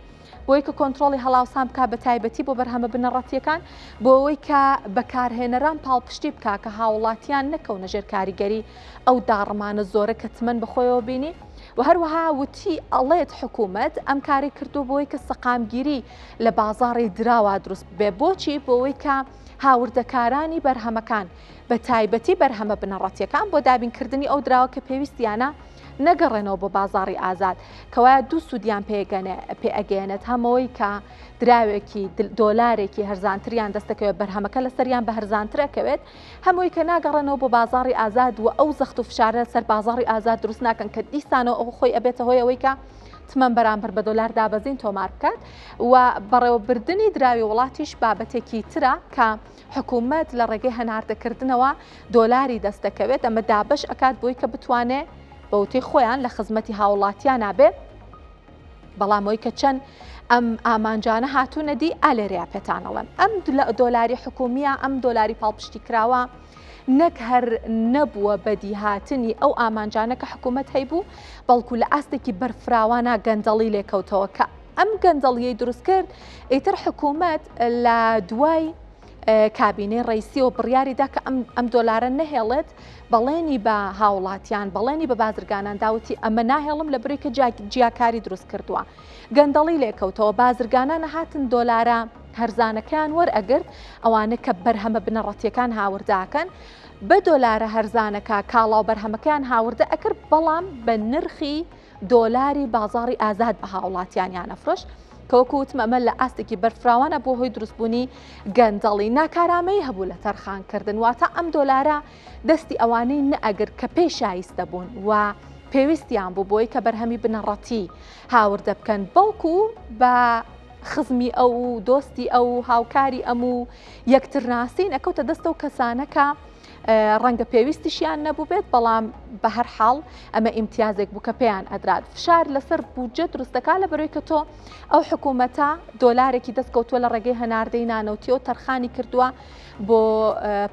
بۆی کە کۆنترۆڵی هەڵاوسان بکا بە تایبەتی بۆ بەرهەمە بنەڕەتیەکان بۆ ئەوەی کە بەکارهێنەران پاڵپشتی بکا کە هاوڵاتیان نەکەونە ژێر کاریگەری ئەو داڕمانە زۆرە کە تمەن بەخۆیەوە بینی و هەروەها وتی ئەڵێت حکوومەت ئەم کاری کردو بۆی کە سەقامگیری لە بازاڕی دراوا دروست بێ بۆچی بۆەوەی کە هاوردەکارانی بەرهەمەکان بە تایبەتی بەرهەمە بنەڕەتیەکان بۆ دابینکردنی ئەو دراوە کە پێویستیانە نەگەڕێنەوە بۆ بازاڕی ئازاد کەوایە دوو سوودیان پێ ئەگەیەنێت هەمەوەی کە دراوێکی دۆلارێکی هەرزانتریان دەستەکەوێت بەرهەمەکە لەسەریان بە هەرزانتر ئەکەوێت هەمووی کە ناگەڕێنەوە بۆ بازاڕی ئازاد و ئەو زەخت و فشارە سەر بازاڕی ئازاد دروست ناکەن کە دیسانەوە ئەو خۆی ئەبێتە هۆی ئەوەی کە تمەن بەرامبەر بە دۆلار دابەزین تۆمار بکات و بەڕێوەبردنی دراوی وڵاتیش بابەتێکی ترە کە حکوومەت لە ڕێگەی هەناردەکردنەوە دۆلاری دەست دەکەوێت ئەمە دابەش ئەکات بۆی کە بتوانێ بەوتەی خۆیان لە خزمەتی هاوڵاتیانە بێ بەڵام ئەوی کە چەند ئەم ئامانجانە هاتوونە دی ئالێرەیە پێتان ئەڵێم ئەم دۆلاری حکومیە ئەم دۆلاری پاڵپشتی کراوە نەک هەر نەبووە بەدیهاتنی ئەو ئامانجانە کە حکوومەت هەیبوو بەڵکو لە ئاستێکی بەرفراوانە گەندەڵی لێکەوتەوە کە ئەم گەندەڵیەی دروست کرد ئیتر حکوومەت لە دوای کابینەی ڕەیسیەوە بڕیاری دا کە ئەم دۆلارە نەهێڵێت، بەڵێنی بە هاوڵاتیان، بەڵێنی بە بازرگانان دا وتی ئەمە ناهێڵم لە بری کە جیاکاری دروست کردووە. گەندەڵی لێکەوتەوە، بازرگانان هاتن دۆلارە هەرزانەکەیان وەرئەگرت، ئەوانە کە بەرهەمە بنەڕەتیەکان هاوردەکەن، بە دۆلارە هەرزانەکە کاڵا و بەرهەمەکەیان هاوردە ئەکرد، بەڵام بە نرخی دۆلاری بازاڕی ئازاد بە هاوڵاتیانیان ئەفرۆشت کە وەکو وتم ئەمە لە ئاستێکی بەرفراوانە بووە هۆی دروستبوونی گەندەڵی ناکارامەیی هەبوو لە تەرخانکردن واتە ئەم دۆلارە دەستی ئەوانەی نەئەگرت کە پێی شایستە بوون و پێویستیان بوو بۆی کە بەرهەمی بنەڕەتی هاوردە بکەن بەڵکو بە خزمی ئەو و دۆستی ئەو و هاوکاری ئەم و یەکترناسین ئەکەوتە دەستە و کەسانە کە ڕەنگە پێویستیشیان نەبووبێت، بەڵام بە هەر حاڵ ئەمە ئیمتیازێک بوو کە پێیان ئەدرات. فشار لەسەر بودجە دروست دەکات لەبەرەوەی کە تۆ ئەو حکوومەتە دۆلارێکی دەست کەوتووە لە ڕێگەی هەناردەی نانەوتیەوە تەرخانی کردووە بۆ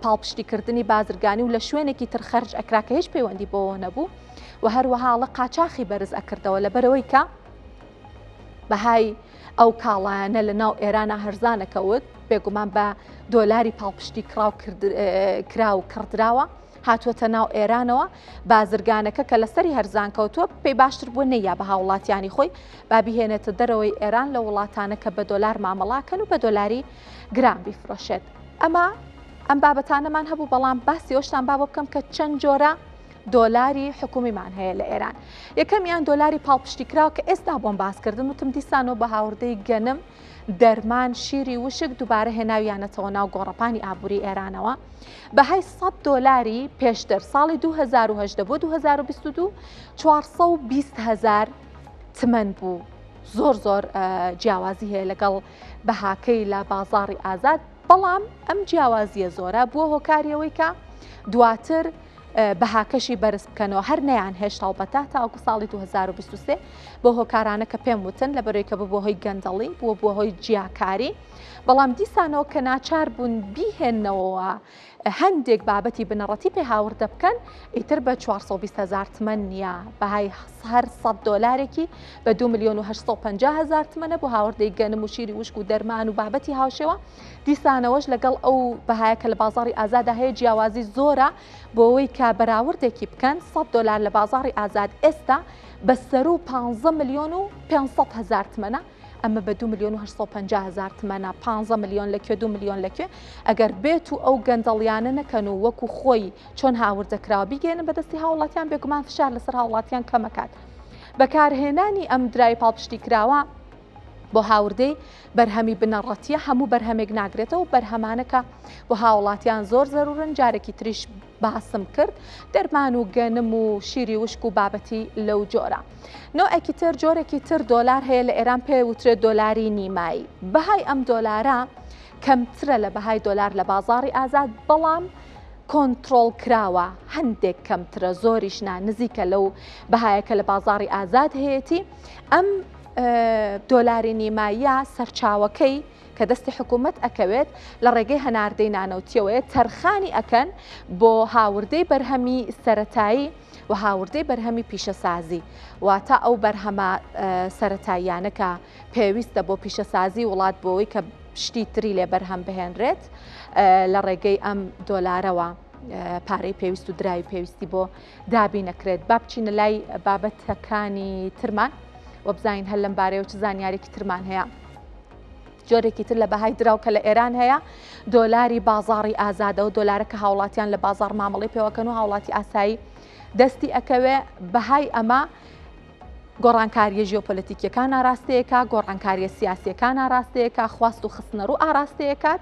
پاڵپشتیکردنی بازرگانی و لە شوێنێکی تر خەرج ئەکرا کە هیچ پەیوەندی بەوە نەبوو و هەروەها ئەڵە قاچاخی بەرز ئەکردەوە لەبەرەوەی کە بەهای ئەو کاڵایانە لە ناو ئێرانە هەرزانە کەوت، بێگومان بە دۆلاری پاڵپشتی کراو کراو کڕدراوە هاتووەتە ناو ئێرانەوە بازرگانەکە کە لەسەری هەرزان کەوتووە پێی باشتر بووە نەیا بە هاوڵاتیانی خۆی با بیهێنێتە دەرەوەی ئێران لە وڵاتانە کە بە دۆلار مامەڵاکەن و بە دۆلاری گران بیفرۆشێت ئەمە ئەم بابەتانەمان هەبوو بەڵام باسی ئەوشتان با بۆ بکەم کە چەند جۆرە دۆلاری حکومیمان هەیە لە ئێران. یەکەمیان دۆلاری پاڵپشتیکراو کە ئێستا بۆم باسکردن وتم دیسانەوە بە هاوردەی گەنم، دەرمان، شیری وشک دووبارە هێناویانەتەوە ناو گۆڕەپانی ئابووری ئێرانەوە. بەهای 100 دۆلاری پێشتر ساڵی 2018 بۆ 2022 420 هەزار تمەن بوو. زۆر زۆر جیاوازی هەیە لەگەڵ بەهاکەی لە بازاڕی ئازاد، بەڵام ئەم جیاوازیە زۆرە بووە هۆکاری ئەوەی کە دواتر بەهاکەشی بەرز بکەنەوە هەر نەیان هێشت هەڵبەتە تاوەکو ساڵی 2023 بۆ هۆکارانە کە پێم وتن لە بەرەی کە ببووە هۆی گەندەڵی بووە بووە هۆی جیاکاری بەڵام دیسانەوە کە ناچار بوون بیهێننەوە هەندێک بابەتی بنەڕەتی پێ هاوردە بکەن ئیتر بە 420 هزار تمەن نییە بەهای هەر 100 دۆلارێکی بە 2 میلیۆن و 850 هزار تمەنە بۆ هاوردەی گەنم و شیری وشک و دەرمان و بابەتی هاوشێوە دیسانەوەش لەگەڵ ئەو بەهایە کە لە بازاڕی ئازادا هەیە جیاوازی زۆرە بۆ ئەوەی کە بەراوردێکی بکەن 100 دۆلار لە بازاڕی ئازاد ئێستا بە سەروو 15 ملیۆن و 500 هەزار تمەنە. ئەمە بە 2 میلیۆن و 850 هزار تمەنە 15 میلیۆن لە کوێ 2 میلیۆن لە کوێ ئەگەر بێت و ئەو گەندەڵیانە نەکەن و وەکو خۆی چۆن هاوردەکراوە بیگەێنن بەدەستی هاوڵاتیان بێگومان فشار لەسەر هاوڵاتیان کەمەکات بەکارهێنانی ئەم دراوی پاڵپشتی کراوە بۆ هاوردەی بەرهەمی بنەڕەتیە هەموو بەرهەمێک ناگرێتەوە بەرهەمانەکە بۆ هاوڵاتیان زۆر زەرورن جارێکی تریش باسم کرد دەرمان و گەنم و شیری وشک و بابەتی لەو جۆرە. نوعێکی تر جۆرێکی تر دۆلار هەیە لە ئێران پێ وترێت دۆلاری نیمایی بەهای ئەم دۆلارە کەمترە لە بەهای دۆلار لە بازاری ئازاد بەڵام کۆنترۆڵ کراوە هەندێک کەمترە زۆریش نا نزیکە لەو بەهایە کە لە بازاری ئازاد هەیەی ئەم دۆلاری نیماییە سەرچاوەکەی کە دەستی حکوومەت ئەکەوێت لە ڕێگەی هەناردەی نانەوتیەوەیە تەرخانی ئەکەن بۆ هاوردەی بەرهەمی سەتایی و هاوردەی بەرهەمی پیشەسازی واتە ئەو بەرهەمە سەتاییانە کە پێویستە بۆ پیشەسازی وڵات بۆەوەی کە شتی تری لێ بەرهەم بهێنرێت لە ڕێگەی ئەم دۆلارەوە پارەی پێویست و دراوی پێویستی بۆ دابینەکرێت با بچینە لای بابەتەکانی ترمان و بزانین هەر لەم بارەیەوە چ زانیارێکی ترمان هەیە. جۆرێکی تر لە بەهای دراو کە لە ئێران هەیە دۆلاری بازاڕی ئازادە و دۆلارە کە هاوڵاتیان لە بازاڕ مامەڵەی پێوەکەن و هاوڵاتی ئاسایی دەستی ئەکەوێ بەهای ئەمە گۆڕانکاریە ژیۆپۆلەتیکیەکان ئاراستەیەکە گۆڕانکاریە سیاسیەکان ئاراستەیەکە خواست و خستنەڕوو ئاراستەیەکات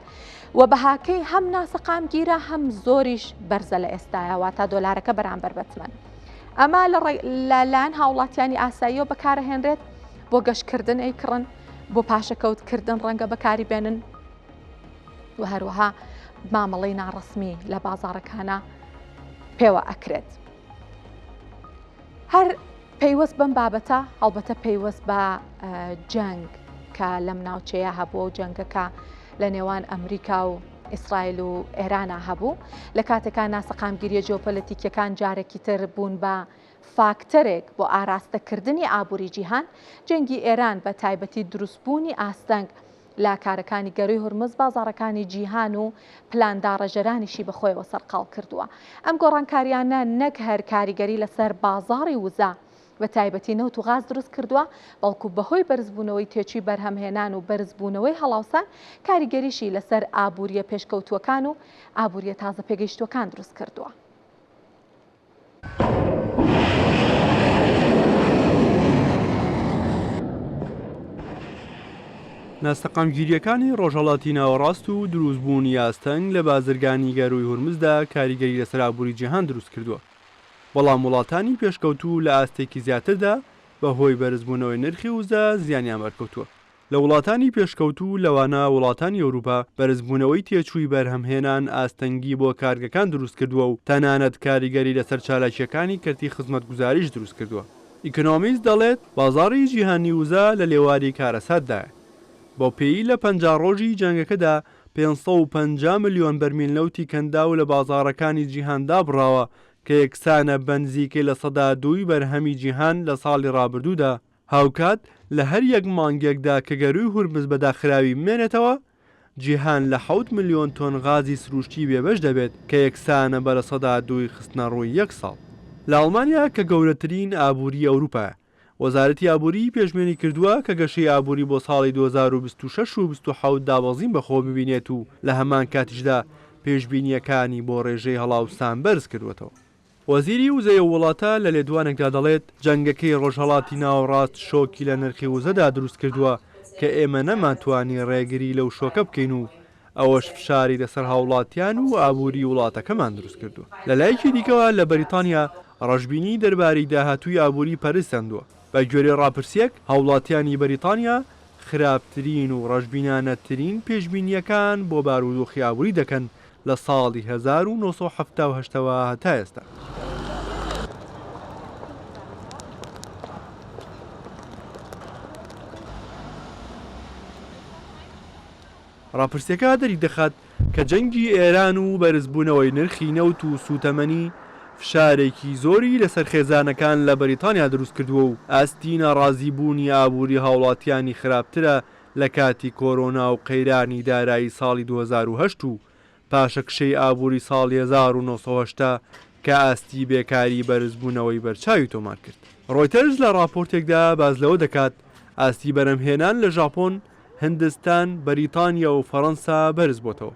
و بەهاکەی هەم ناسەقامگیرە هەم زۆریش بەرزە لە ئێستاە واتا دۆلارەکە بەرامبەر بەتمەن ئەمە لەلایەن هاوڵاتیانی ئاساییەوە بەکارەهێنرێت بۆ گەشتکردن ئەیکڕن بۆ پاشەکەوتکردن ڕەنگە بەکاری بێنن و هەروەها مامەڵەی ناڕسمی لە بازارەکانە پێوە ئەکرێت. هەر پەیوەست بەم بابەتە هەڵبەتە پەیوەست بە جەنگ کە لەم ناوچەیە هەبووە و جەنگەکە لە نێوان ئەمریکا و ئیسرائیل و ئێرانە هەبوو لە کاتێکا ناسەقامگیریە جیۆپۆلەتیکیەکان جارێکی تر بوون بە فاکتەرێک بۆ ئاراستەکردنی ئابووری جیهان، جەنگی ئێران بە تایبەتی دروستبوونی ئاستەنگ لە کارەکانی گەرووی هورمز بازاڕەکانی جیهان و پلانداڕێژەرانیشی بەخۆیەوە سەرقاڵ کردووە. ئەم گۆڕانکارییانە نەک هەر کاریگەری لەسەر بازاڕی وزە بە تایبەتی نەوت و غاز دروست کردووە، بەڵکو بەهۆی بەرزبوونەوەی تێچووی بەرهەمهێنان و بەرزبوونەوەی هەڵاوسان کاریگەریشی لەسەر ئابوورییە پێشکەوتووەکان و ئابوورییە تازەپێگەیشتووەکان دروست کردووە. ناسەقامگیرییەکانی ڕۆژهەڵاتی ناوەڕاست و دروستبوونی ئاستەنگ لە بازرگانی گەرووی هورمزدا کاریگەری لەسەر ئابووری جیهان دروستکردووە، بەڵام وڵاتانی پێشکەوتوو لە ئاستێکی زیاتردا بەهۆی بەرزبوونەوەی نرخی وزە زیانیان بەرکەوتووە. لە وڵاتانی پێشکەوتوو لەوانە وڵاتانی ئەوروپا، بەرزبوونەوەی تێچووی بەرهەمهێنان ئاستەنگی بۆ کارگەکان دروستکردووە و تەنانەت کاریگەری لەسەر چالاکییەکانی کەرتی خزمەتگوزاریش دروستکردووە. ئیکۆنۆمیست دەڵێت، بازاڕی جیهانی وزە لە لێواری کارەساتدایە. بەوپێیی لە 50 ڕۆژی جەنگەکەدا 550 ملیۆن بەرمیل نەوتی کەنداو لە بازاڕەکانی جیهان دابڕاوە کە یەکسانە بە نزیکەی 2% ی بەرهەمی جیهان لە ساڵی ڕابردوودا. هاوکات لە هەر یەک مانگێکدا کە گەرووی هورمز بە داخراوی بمێنێتەوە، جیهان لە حەوت ملیۆن تۆن غازی سروشتی بێبەش دەبێت کە یەکسانە بە 2% ی خستنەڕووی یەک ساڵ. لە ئەڵمانیا کە گەورەترین ئابووریی ئەوروپایە، وەزارەتی ئابووریی پێشبینی کردووە کە گەشەی ئابووری بۆ ساڵی 2026 و 27 دابەزین بەخۆوە ببینێت و لە هەمان کاتیشدا پێشبینییەکانی بۆ ڕێژەی هەڵاوسان بەرزکردووەتەوە. وەزیری وزەی ئەو وڵاتە لە لێدوانێکدا دەڵێت، جەنگەکەی ڕۆژهەڵاتی ناوەڕاست شۆکی لە نرخی وزەدا دروستکردووە کە ئێمە نەمانتوانی ڕێگری لەو شۆکە بکەین و ئەوەش فشاری لەسەر هاوڵاتیان و ئابووری وڵاتەکەمان دروستکردووە. لە لایەکی دیکەوە لە بەریتانیا ڕەشبینی دەربارەی داهاتووی ئابووری پەرەی سەندووە. بە گوێرەی ڕاپرسییەک، هاوڵاتیانی بەریتانیا خراپترین و ڕەشبینانەترین پێشبینییەکان بۆ بارودۆخی ئابووری دەکەن لە ساڵی 1978 ەوە هەتا ئێستا. ڕاپرسیەکە دەریدەخات کە جەنگی ئێران و بەرزبوونەوەی نرخی نەوت و سووتەمەنی فشارێکی زۆری لەسەر خێزانەکان لە بەریتانیا دروستکردووە و ئاستی ناڕازیبوونی ئابووری هاوڵاتیانی خراپترە لە کاتی کۆرۆنا و قەیرانی دارایی ساڵی 2008 و پاشەکشەی ئابووری ساڵی 1980 کە ئاستی بێکاری بەرزبوونەوەی بەرچاوی تۆمارکرد. ڕۆیتەرز لە ڕاپۆرتێکدا باس لەوە دەکات، ئاستی بەرهەمهێنان لە ژاپۆن، هندستان، بەریتانیا و فەرەنسا بەرزبۆتەوە.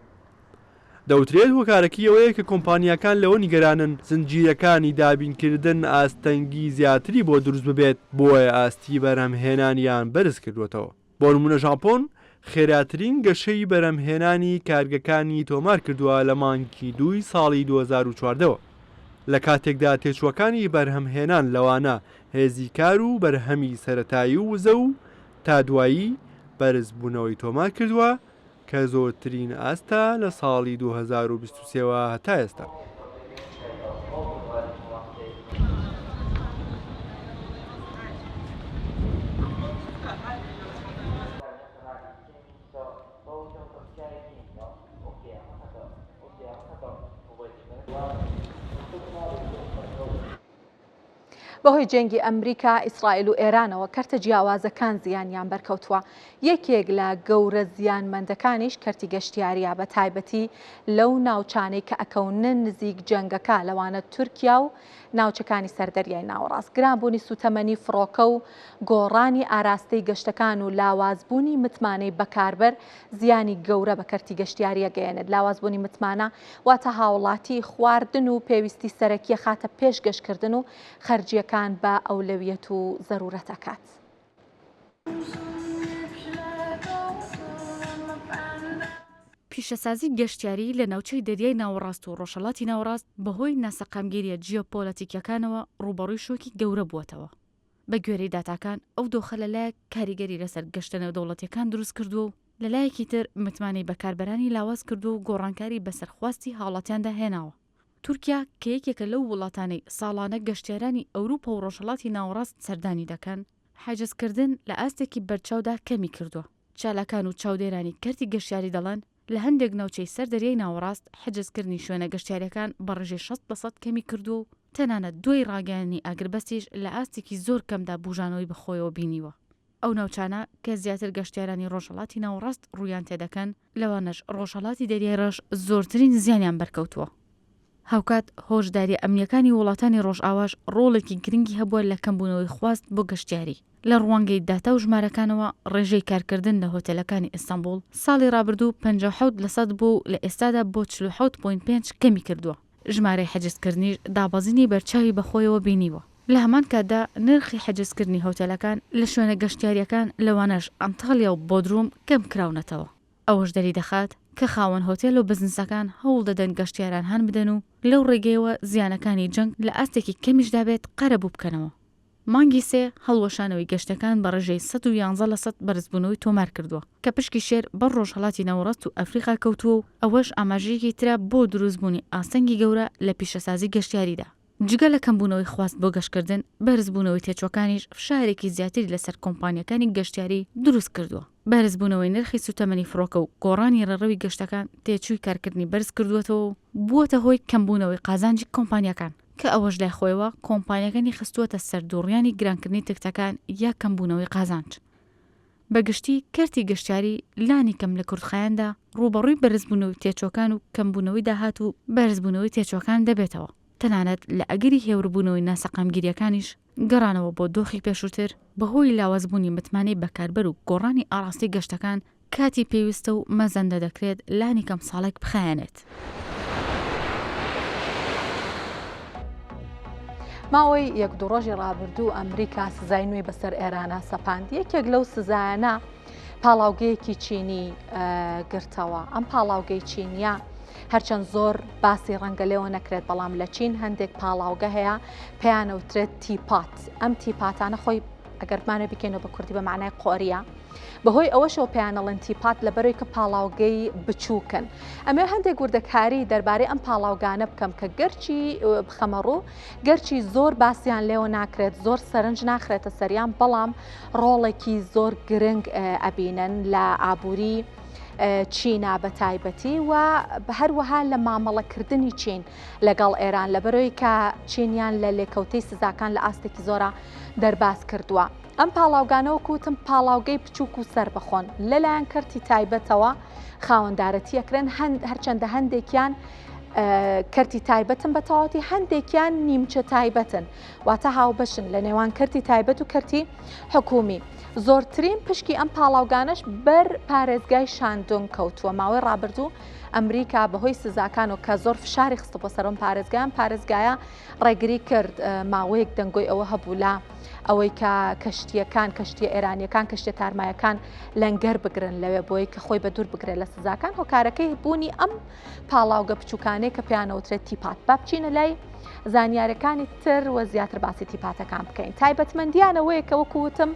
دەوترێت هۆکارەکەی ئەوەیە کە کۆمپانیاکان لەوە نیگەرانن زنجیرەکانی دابینکردن ئاستەنگی زیاتری بۆ دروست ببێت بۆیە ئاستی بەرهەمهێنانیان بەرزکردووەتەوە. بۆ نموونە ژاپۆن خێراترین گەشەی بەرهەمهێنانی کارگەکانی تۆمارکردووە لە مانگی دووی ساڵی 2014 وە، لە کاتێکدا تێچووەکانی بەرهەمهێنان لەوانە هێزی کار و بەرهەمی سەرەتایی و وزە و تا دوایی بەرزبوونەوەی تۆمارکردووە کە زۆرترین ئاستە لە ساڵی 2023 وە هەتا ئێستا. بەهۆی جەنگی ئەمریکا، ئیسرائیل و ئێرانەوە کەرتە جیاوازەکان زیانیان بەرکەوتووە، یەکێک لە گەورە زیانمەندەکانیش کەرتی گەشتیارییە، بە تایبەتی لەو ناوچانەی کە ئەکەونە نزیک جەنگەکە، لەوانە تورکیا و ناوچەکانی سەر دەریای ناوەڕاست. گرانبوونی سووتەمەنی فڕۆکە و گۆڕانی ئاراستەی گەشتەکان و لاوازبوونی متمانەی بەکاربەر زیانی گەورە بە کەرتی گەشتیاری ئەگەیەنێت. لاوازبوونی متمانە واتە هاوڵاتی خواردن و پێویستی سەرەکی ئەخاتە پێش گەشتکردن و خەرجییەکان بە ئەولەویەت و زەرورەت ئەکات. پیشەسازی گەشتیاری لە ناوچەی دەریای ناوەڕاست و ڕۆژهەڵاتی ناوەڕاست بەهۆی ناسەقامگیرییە جیۆپۆلەتیکییەکانەوە ڕووبەڕووی شۆکی گەورە بووەتەوە. بە گوێرەی داتاکان، ئەو دۆخە لە لایەک کاریگەری لەسەر گەشتە نێودەوڵەتییەکان دروست کردووە و لە لایەکی تر متمانەی بەکاربەرانی لاواز کردووە و گۆڕانکاری بەسەر خواستی هاوڵاتیاندا هێناوە. تورکیا کە یەکێکە لەو وڵاتانەی ساڵانە گەشتیارانی ئەوروپا و ڕۆژهەڵاتی ناوەڕاست سەردانی دەکەن، حجزکردن لە ئاستێکی بەرچاودا کەمی کردووە. چالاکان و چاودێرانی کەرتی گەشتیاری دەڵێن، لە هەندێک ناوچەی سەر دەریای ناوەڕاست حجزکردنی شوێنە گەشتیارییەکان بە ڕێژەی 60 لەسەد کەمی کردووە و تەنانەت دوای ڕاگەیاندنی ئاگربەستیش لە ئاستێکی زۆر کەمدا بوژانەوەی بەخۆیەوە بینیوە. ئەو ناوچانە کە زیاتر گەشتیارانی ڕۆژهەڵاتی ناوەڕاست ڕوویان تێدەکەن، لەوانەش ڕۆژهەڵاتی دەریای ڕەش زۆرترین زیانیان بەرکەوتووە. هاوکات هۆشدارییە ئەمنییەکانی وڵاتانی ڕۆژئاواش ڕۆڵێکی گرنگی هەبووە لە کەمبوونەوەی خواست بۆ گەشتیاری. لە ڕوانگەی داتا و ژمارەکانەوە ڕێژەی کارکردن لە هۆتێلەکانی ئیستەنبوڵ ساڵی ڕابردوو 57 لەسەد بووە و لە ئێستادا بۆ 47 پۆینت پێنج کەمی کردووە. ژمارەی حجزکردنیش دابەزینی بەرچاوی بەخۆیەوە بینیوە. لە هەمان کاتدا نرخی حجزکردنی هۆتێلەکان لە شوێنە گەشتیارییەکان لەوانەش ئەنتاڵیا و بۆدروم کەمکراونەتەوە. ئەوەش دەریدەخات کە خاوەن هۆتێل و بزنسەکان هەوڵدەدەن گەشتیاران هان بدەن و لەو ڕێگەیەوە زیانەکانی جەنگ لە ئاستێکی کەمیشدا بێت قەرەبوو بکەنەوە. مانگی سێ هەڵوەشانەوەی گەشتەکان بە ڕێژەی 111 لەسەد بەرزبوونەوەی تۆمارکردووە کە پشکی شێر بەر ڕۆژهەڵاتی ناوەڕاست و ئەفریقا کەوتووە و ئەوەش ئاماژەیەکی ترە بۆ دروستبوونی ئاستەنگی گەورە لە پیشەسازی گەشتیاریدا. جگە لە کەمبوونەوەی خواست بۆ گەشتکردن، بەرزبوونەوەی تێچووەکانیش فشارێکی زیاتری لەسەر کۆمپانیاکانی گەشتیاری دروستکردووە. بەرزبوونەوەی نرخی سووتەمەنی فڕۆکە و گۆڕانی ڕێڕەوی گەشتەکان تێچووی کارکردنی بەرزکردووەتەوە و بووەتە هۆی کەمبوونەوەی قازانجی کۆمپانیاکان، کە ئەوەش لای خۆیەوە کۆمپانیاکانی خستووەتە سەر دووڕیانی گرانکردنی تکتەکان یا کەمبوونەوەی قازانج. بە گشتی کەرتی گەشتیاری لانی کەم لە کورتخایەندا ڕووبەڕووی بەرزبوونەوەی تێچووەکان و کەمبوونەوەی داهات و بەرزبوونەوەی تێچووەکان دەبێتەوە، تەنانەت لە ئەگەری هێوربوونەوەی ناسەقامگیرییەکانیش گەڕانەوە بۆ دۆخی پێشووتر بەهۆی لاوازبوونی متمانەی بەکاربەر و گۆڕانی ئاڕاستەی گەشتەکان کاتی پێویستە و مەزەندە دەکرێت لانیکەم ساڵێک بخایەنێت. ماوەی یەک دوو ڕۆژی ڕابردوو ئەمریکا سزای نوێی بەسەر ئێرانە سەپاند یەکێک لەو سزایانە پاڵاوگەیەکی چینی گرتەوە ئەم پاڵاوگەی چینیە هەرچەند زۆر باسی ڕەنگە لێوە نەکرێت بەڵام لە چین هەندێک پاڵاوگە هەیە پێیانەوترێت teapot ئەم teapot انە خۆی ئەگەر بمانێ بکەینەوە بە کوردی بە معنای قۆریە بەهۆی ئەوەشەوە پێیان ئەڵێن teapot لەبەرەوەی کە پاڵاوگەی بچووکن. ئەمەوێ هەندێک وردەکاری دەربارەی ئەم پاڵاوگانە بکەم کە گەرچی بخەمە ڕوو گەرچی زۆر باسیان لێوە ناکرێت زۆر سەرنج ناخرێتە سەریان بەڵام ڕۆڵێکی زۆر گرنگ ئەبینن لە ئابووری چینا بە تایبەتی و هەروەها لە مامەڵەکردنی چین لەگەڵ ئێران لەبەرەوەی کە چینیان لە لێکەوتەی سزاکان لە ئاستێکی زۆرە دەرباز کردووە. ئەم پاڵاوگانە وەکو وتم پاڵاوگەی بچووک و سەربەخۆن، لەلایەن کەرتی تایبەتەوە خاوەندارەتی ئەکرێن، هەرچەندە هەندێکیان کەرتی تایبەتن بە تەواوەتی، هەندێکیان نیمچە تایبەتن، واتە هاوبەشن لە نێوان کەرتی تایبەت و کەرتی حکومی. زۆرترین پشکی ئەم پاڵاوگانەش بەر پارێزگای شاندونگ کەوتووە. ماوەی ڕابردوو ئەمریکا بەهۆی سزاکان و کە زۆر فشاری خستبووە سەر ئەم پارێزگایە، ئەم پارێزگایە ڕێگری کرد. ماوەیەک دەنگۆی ئەوە هەبوو لە ئەوەی کە کەشتییەکان، کەشتییە ئێرانییەکان، کەشتیە تارمایەکان لەنگەر بگرن لەوێ بۆی کە خۆی بە دوور بگرێت لە سزاکان. هۆکارەکەی بوونی ئەم پاڵاوگە بچووکانەیە کە پێیان ئەوترێت تیپات. با بچینە لای زانیارەکانی تر و زیاتر باسی تیپاتەکان بکەین. تایبەتمەندیان ئەوەیە کە وەکو وتم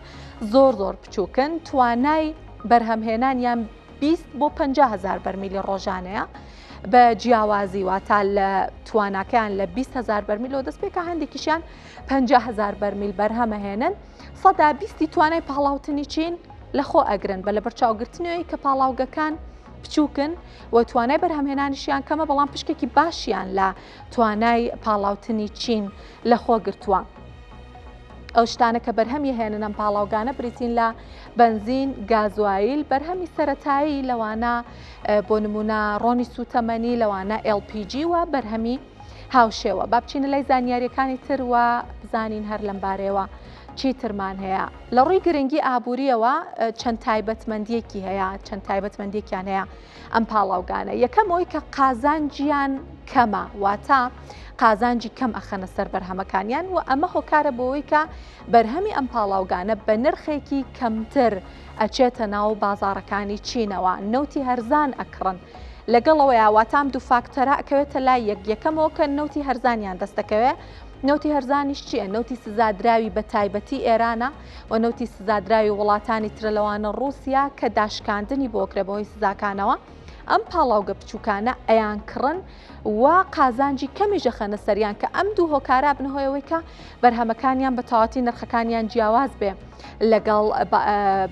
زۆر زۆر بچووکن، توانای بەرهەمهێنانیان 20 بۆ 50 هزار بەرمیلی ڕۆژانەیە بە جیاوازی، واتا لە تواناکەیان لە 20 هزار بەرمیلەوە دەست پێکا، هەندێکیشیان 50 هزار بەرمیل بەرهەمەهێنن. سەدا بیستی توانای پاڵاوتنی چین لەخۆ ئەگرن، بە لەبەرچاوگرتنەوەی کە پاڵاوگەکان بچووکن و توانای بەرهەمهێنانیشیان کەمە، بەڵام پشکێکی باشیان لە توانای پاڵاوتنی چین لەخۆ گرتووە. ئەو شتانە کە بەرهەمی هێنن ئەم پاڵاوگانە بریتین لە بەنزین، گازوایل، بەرهەمی سەتایی لەوانە بۆ نمونە ڕۆنی سوتەمەنی، لەوانە LPG و بەرهەمی هاوشێوە. با بچینە لای زانیاریەکانی تر و بزانین هەر لەم بارەیەوە چیترمان هەیە. لە ڕووی گرنگی ئابووریەوە چەند تایبەتمەندیەکی هەیە، چەند تایبەتمەندێکیان هەیە ئەم پاڵاوگانە. یەکەم ئەوەی کە قازانجیان کەمە، واتە قازانجی کەم ئەخەنە سەر بەرهەمەکانیان و ئەمە هۆکارە بۆ ئەوەی کە بەرهەمی ئەم پاڵاوگانە بە نرخێکی کەمتر ئەچێتە ناو بازاڕەکانی چینەوە، نەوتی هەرزان ئەکڕن. لەگەڵ ئەوەیا واتە ئەم دوو فاکتەرە ئەکەوێتە لای یەک، یەکەمەوە کە نەوتی هەرزانیان دەست دەکەوێ، نەوتی هەرزانیش چییە؟ نەوتی سزادراوی بە تایبەتی ئێرانە و نەوتی سزادراوی وڵاتانی ترە لەوانە ڕووسیا کە داشکاندنی بۆ کرێ بەهۆی سزاکانەوە. ئەم پاڵاوگە بچووکانە ئەیانکڕن و قازانجی کەمیش ئەخەنە سەریان کە ئەم دوو هۆکارە بنە هۆی ئەوەی کە بەرهەمەکانیان بە تەواوەتی نرخەکانیان جیاواز بێ لەگەڵ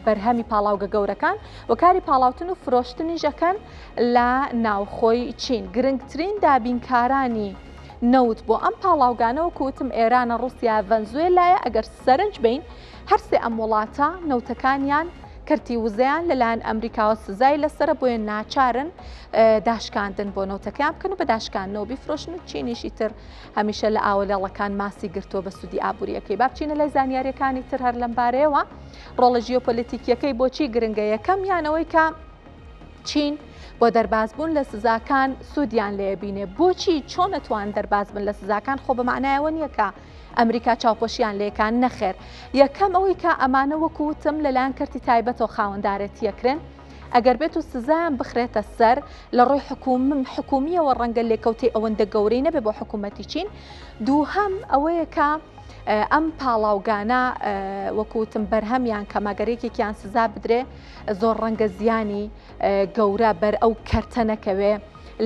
بەرهەمی پاڵاوگە گەورەکان و کاری پاڵاوتن و فرۆشتنیش ئەکەن لە ناوخۆی چین. گرنگترین دابینکارانی نەوت بۆ ئەم پاڵاوگانە وەکو وتم ئێرانە، ڕووسیا، ڤەنزوێلایە. ئەگەر سەرنج بەین هەرسێ ئەم وڵاتە نەوتەکانیان کەرتی وزەیان لەلایەن ئەمریکاوە سزای لەسەرە، بۆیە ناچارن داشکاندن بۆ نەوتەکەیان بکەن و بە داشکاندنەوە بیفرۆشن و چینیشی تر هەمیشە لە ئاوە لێڵەکان ماسی گرتووە بە سوودی ئابووریەکەی. با بچینە لای زانیاریەکانی تر هەر لەم بارەیەوە. ڕۆڵە ژیۆپۆلیتیکیەکەی بۆچی گرنگە؟ یەکەم یانەوەی کە چین بۆ دەربازبوون لە سزاکان سوودیان لێ بینێ. بۆچی چۆن ئەتوان دەرباز بن لە سزاکان؟ خۆ بە معنایەوە نییە کە ئەمریکا چاوپۆشیان لێکان، نەخێر. یەکەم ئەوەی کە ئەمانە وەکو وتم لەلایەن کەرتی تایبەتەوە خاوەندارێتیەکرێن، ئەگەر بێت و سزایان بخرێتە سەر لە ڕووی حکومیەوە ڕەنگە لێکەوتەی ئەوەندە گەورەی نەبێ بۆ حکوومەتی چین. دووهەم ئەوەیە کە ئەم پاڵاوگانە وەکوتم بەرهەمیان کەمە، گەر یەکێکیان سزا بدرێ زۆر ڕەنگە زیانی گەورە بەر ئەو کەرتە نەکەوێ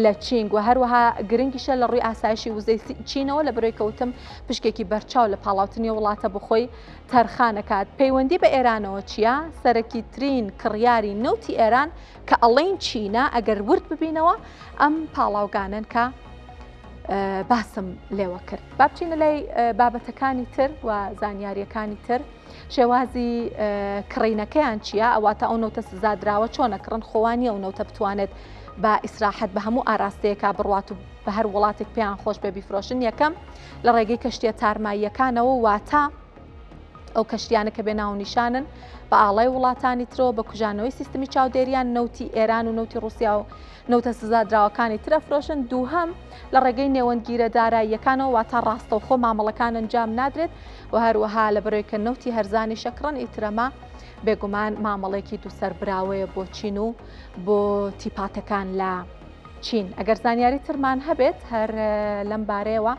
لە چین و هەروەها گرنگیشە لە ڕووی ئاسایشی وزەی چینەوە لە بەرەی کەوتم پشکێکی بەرچاو لە پاڵاوتنی وڵاتە بخۆی تەرخانەکات. پەیوەندی بە ئێرانەوە چییە؟ سەرەکیترین کڕیاری نەوتی ئێران کە ئەڵێین چینە، ئەگەر ورد ببینەوە ئەم پاڵاوگانەن کە باسم لێوە کرد. با بچینە لای بابەتەکانی تر و زانیاریەکانی تر. شێوازی کڕینەکەیان چییە؟ ئەواتە ئەو نەوتە سزادراوە چۆنە کڕن؟ خۆوانی ئەو نەوتە بتوانێت بە ئیسراحەت بە هەموو ئاراستەیەکا بڕوات و بە هەر وڵاتێک پێیان خۆش بێ بیفرۆشن. یەکەم لە ڕێگەی کەشتیە تارماییەکانەوە، واتە ئەو کەشتیانە کە بێ ناونیشانن بە ئاڵای وڵاتانی ترەوە بە کوژانەوەی سیستمی چاودێریان نەوتی ئێران و نەوتی ڕوسیا و نەوتە سزادراوەکانی تر ئەفرۆشن. دووهەم لە ڕێگەی نێوەندگیرە داراییەکانەوە، واتە ڕاستەوخۆ مامەڵەکان ئەنجام نادرێت و هەروەها لە بەرەوەی کە نەوتی هەرزانی شەکڕن ئیترەمە بێگومان مامەڵێکی دووسەر براوەیە بۆ چین و بۆ تیپاتەکان لە چین. ئەگەر زانیاری ترمان هەبێت هەر لەم بارەیەوە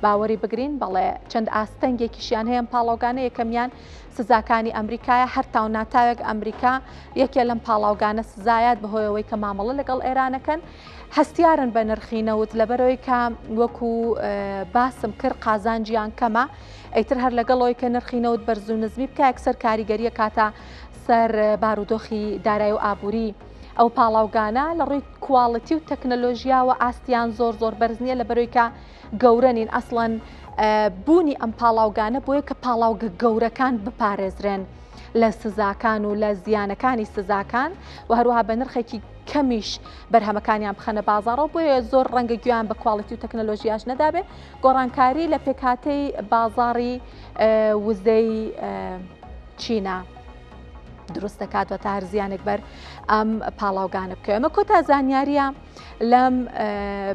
باوەری بگرین. بەڵێ چەند ئاستەنگێکیشیان هەیە پاڵاوگانە. یەکەمیان سزاکانی ئەمریکایە، هەر تاو ناتاوێک ئەمریکا یەکێ لەم پاڵاوگانە سزایات بەهۆیەوەی کە مامەڵە لەگەڵ ئێرانەکەن. هەستیارن بە نرخی نەوت لەبەرەوەی کە وەکو باسم کرد قازانجیان کەمە، ئەیتر هەر لەگەڵەوەی کە نرخی نەوت بەرز و نزمی بکە یەکسەر کاریگەریە کاتە سەر بارودۆخی دارایی و ئابووری ئەو پاڵاوگانە. لە ڕووی کواڵیتی و تەکنەلۆژیاوە ئاستیان زۆر زۆر بەرز نییە لە بەرەوەی کە گەورە نین. ئەسڵەن بوونی ئەم پاڵاوگانە بۆیە کە پاڵاوگە گەورەکان بپارێزرێن. لە سزاکان و لە زیانەکانی سزاکان و هەروەها بە نرخێکی کەمیش بەرهەمەکانیان بخەنە بازاڕەوە بۆیە زۆر ڕەنگە گوێیان بە کواڵیتی و تەکنەلۆژیاش نەدابێ گۆڕانکاری لە پێکهاتەی بازاڕی وزەی چینە دروست دەکات و تا هەر زیانێک بەر ئەم پاڵاوگانە بکەوێت ئەمە کۆتا زانیاریە لەم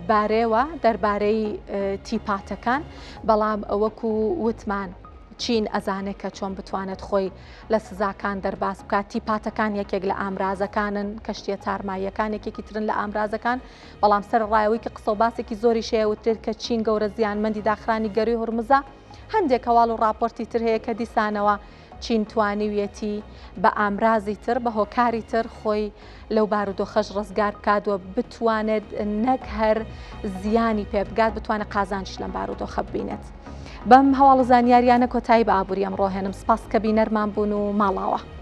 بارەوە دەربارەی تیپاتەکان بەڵام وەکو وتمان چین ئەزانێت کە چۆن بتوانێت خۆی لە سزاکان دەرباز بکات تیپاتەکان یەکێک لە ئامرازەکانن کەشتیە تارماییەکان یەکێکی ترن لە ئامرازەکان بەڵام سەر ڕایەوەی کە قسە و باسێکی زۆریش هەیە وترێت کە چین گەورە زیانمەندی داخرانی گەروی هورمزە هەندێک هەواڵ و ڕاپۆرتی تر هەیە کە دیسانەوە چین توانیویەتی بە ئامرازی تر، بە هۆکاری تر خۆی لەو بارودۆخەش ڕزگار بکات و بتوانێت نەک هەر زیانی پێ بگات، بتوانێت قازانجیش لەم بارودۆخە ببینێت. بەم هەواڵ و زانیاریانە کۆتایی بە ئابووری ئەمڕۆ هێنم. سپاس کە بینەرمان بوون و ماڵاوا.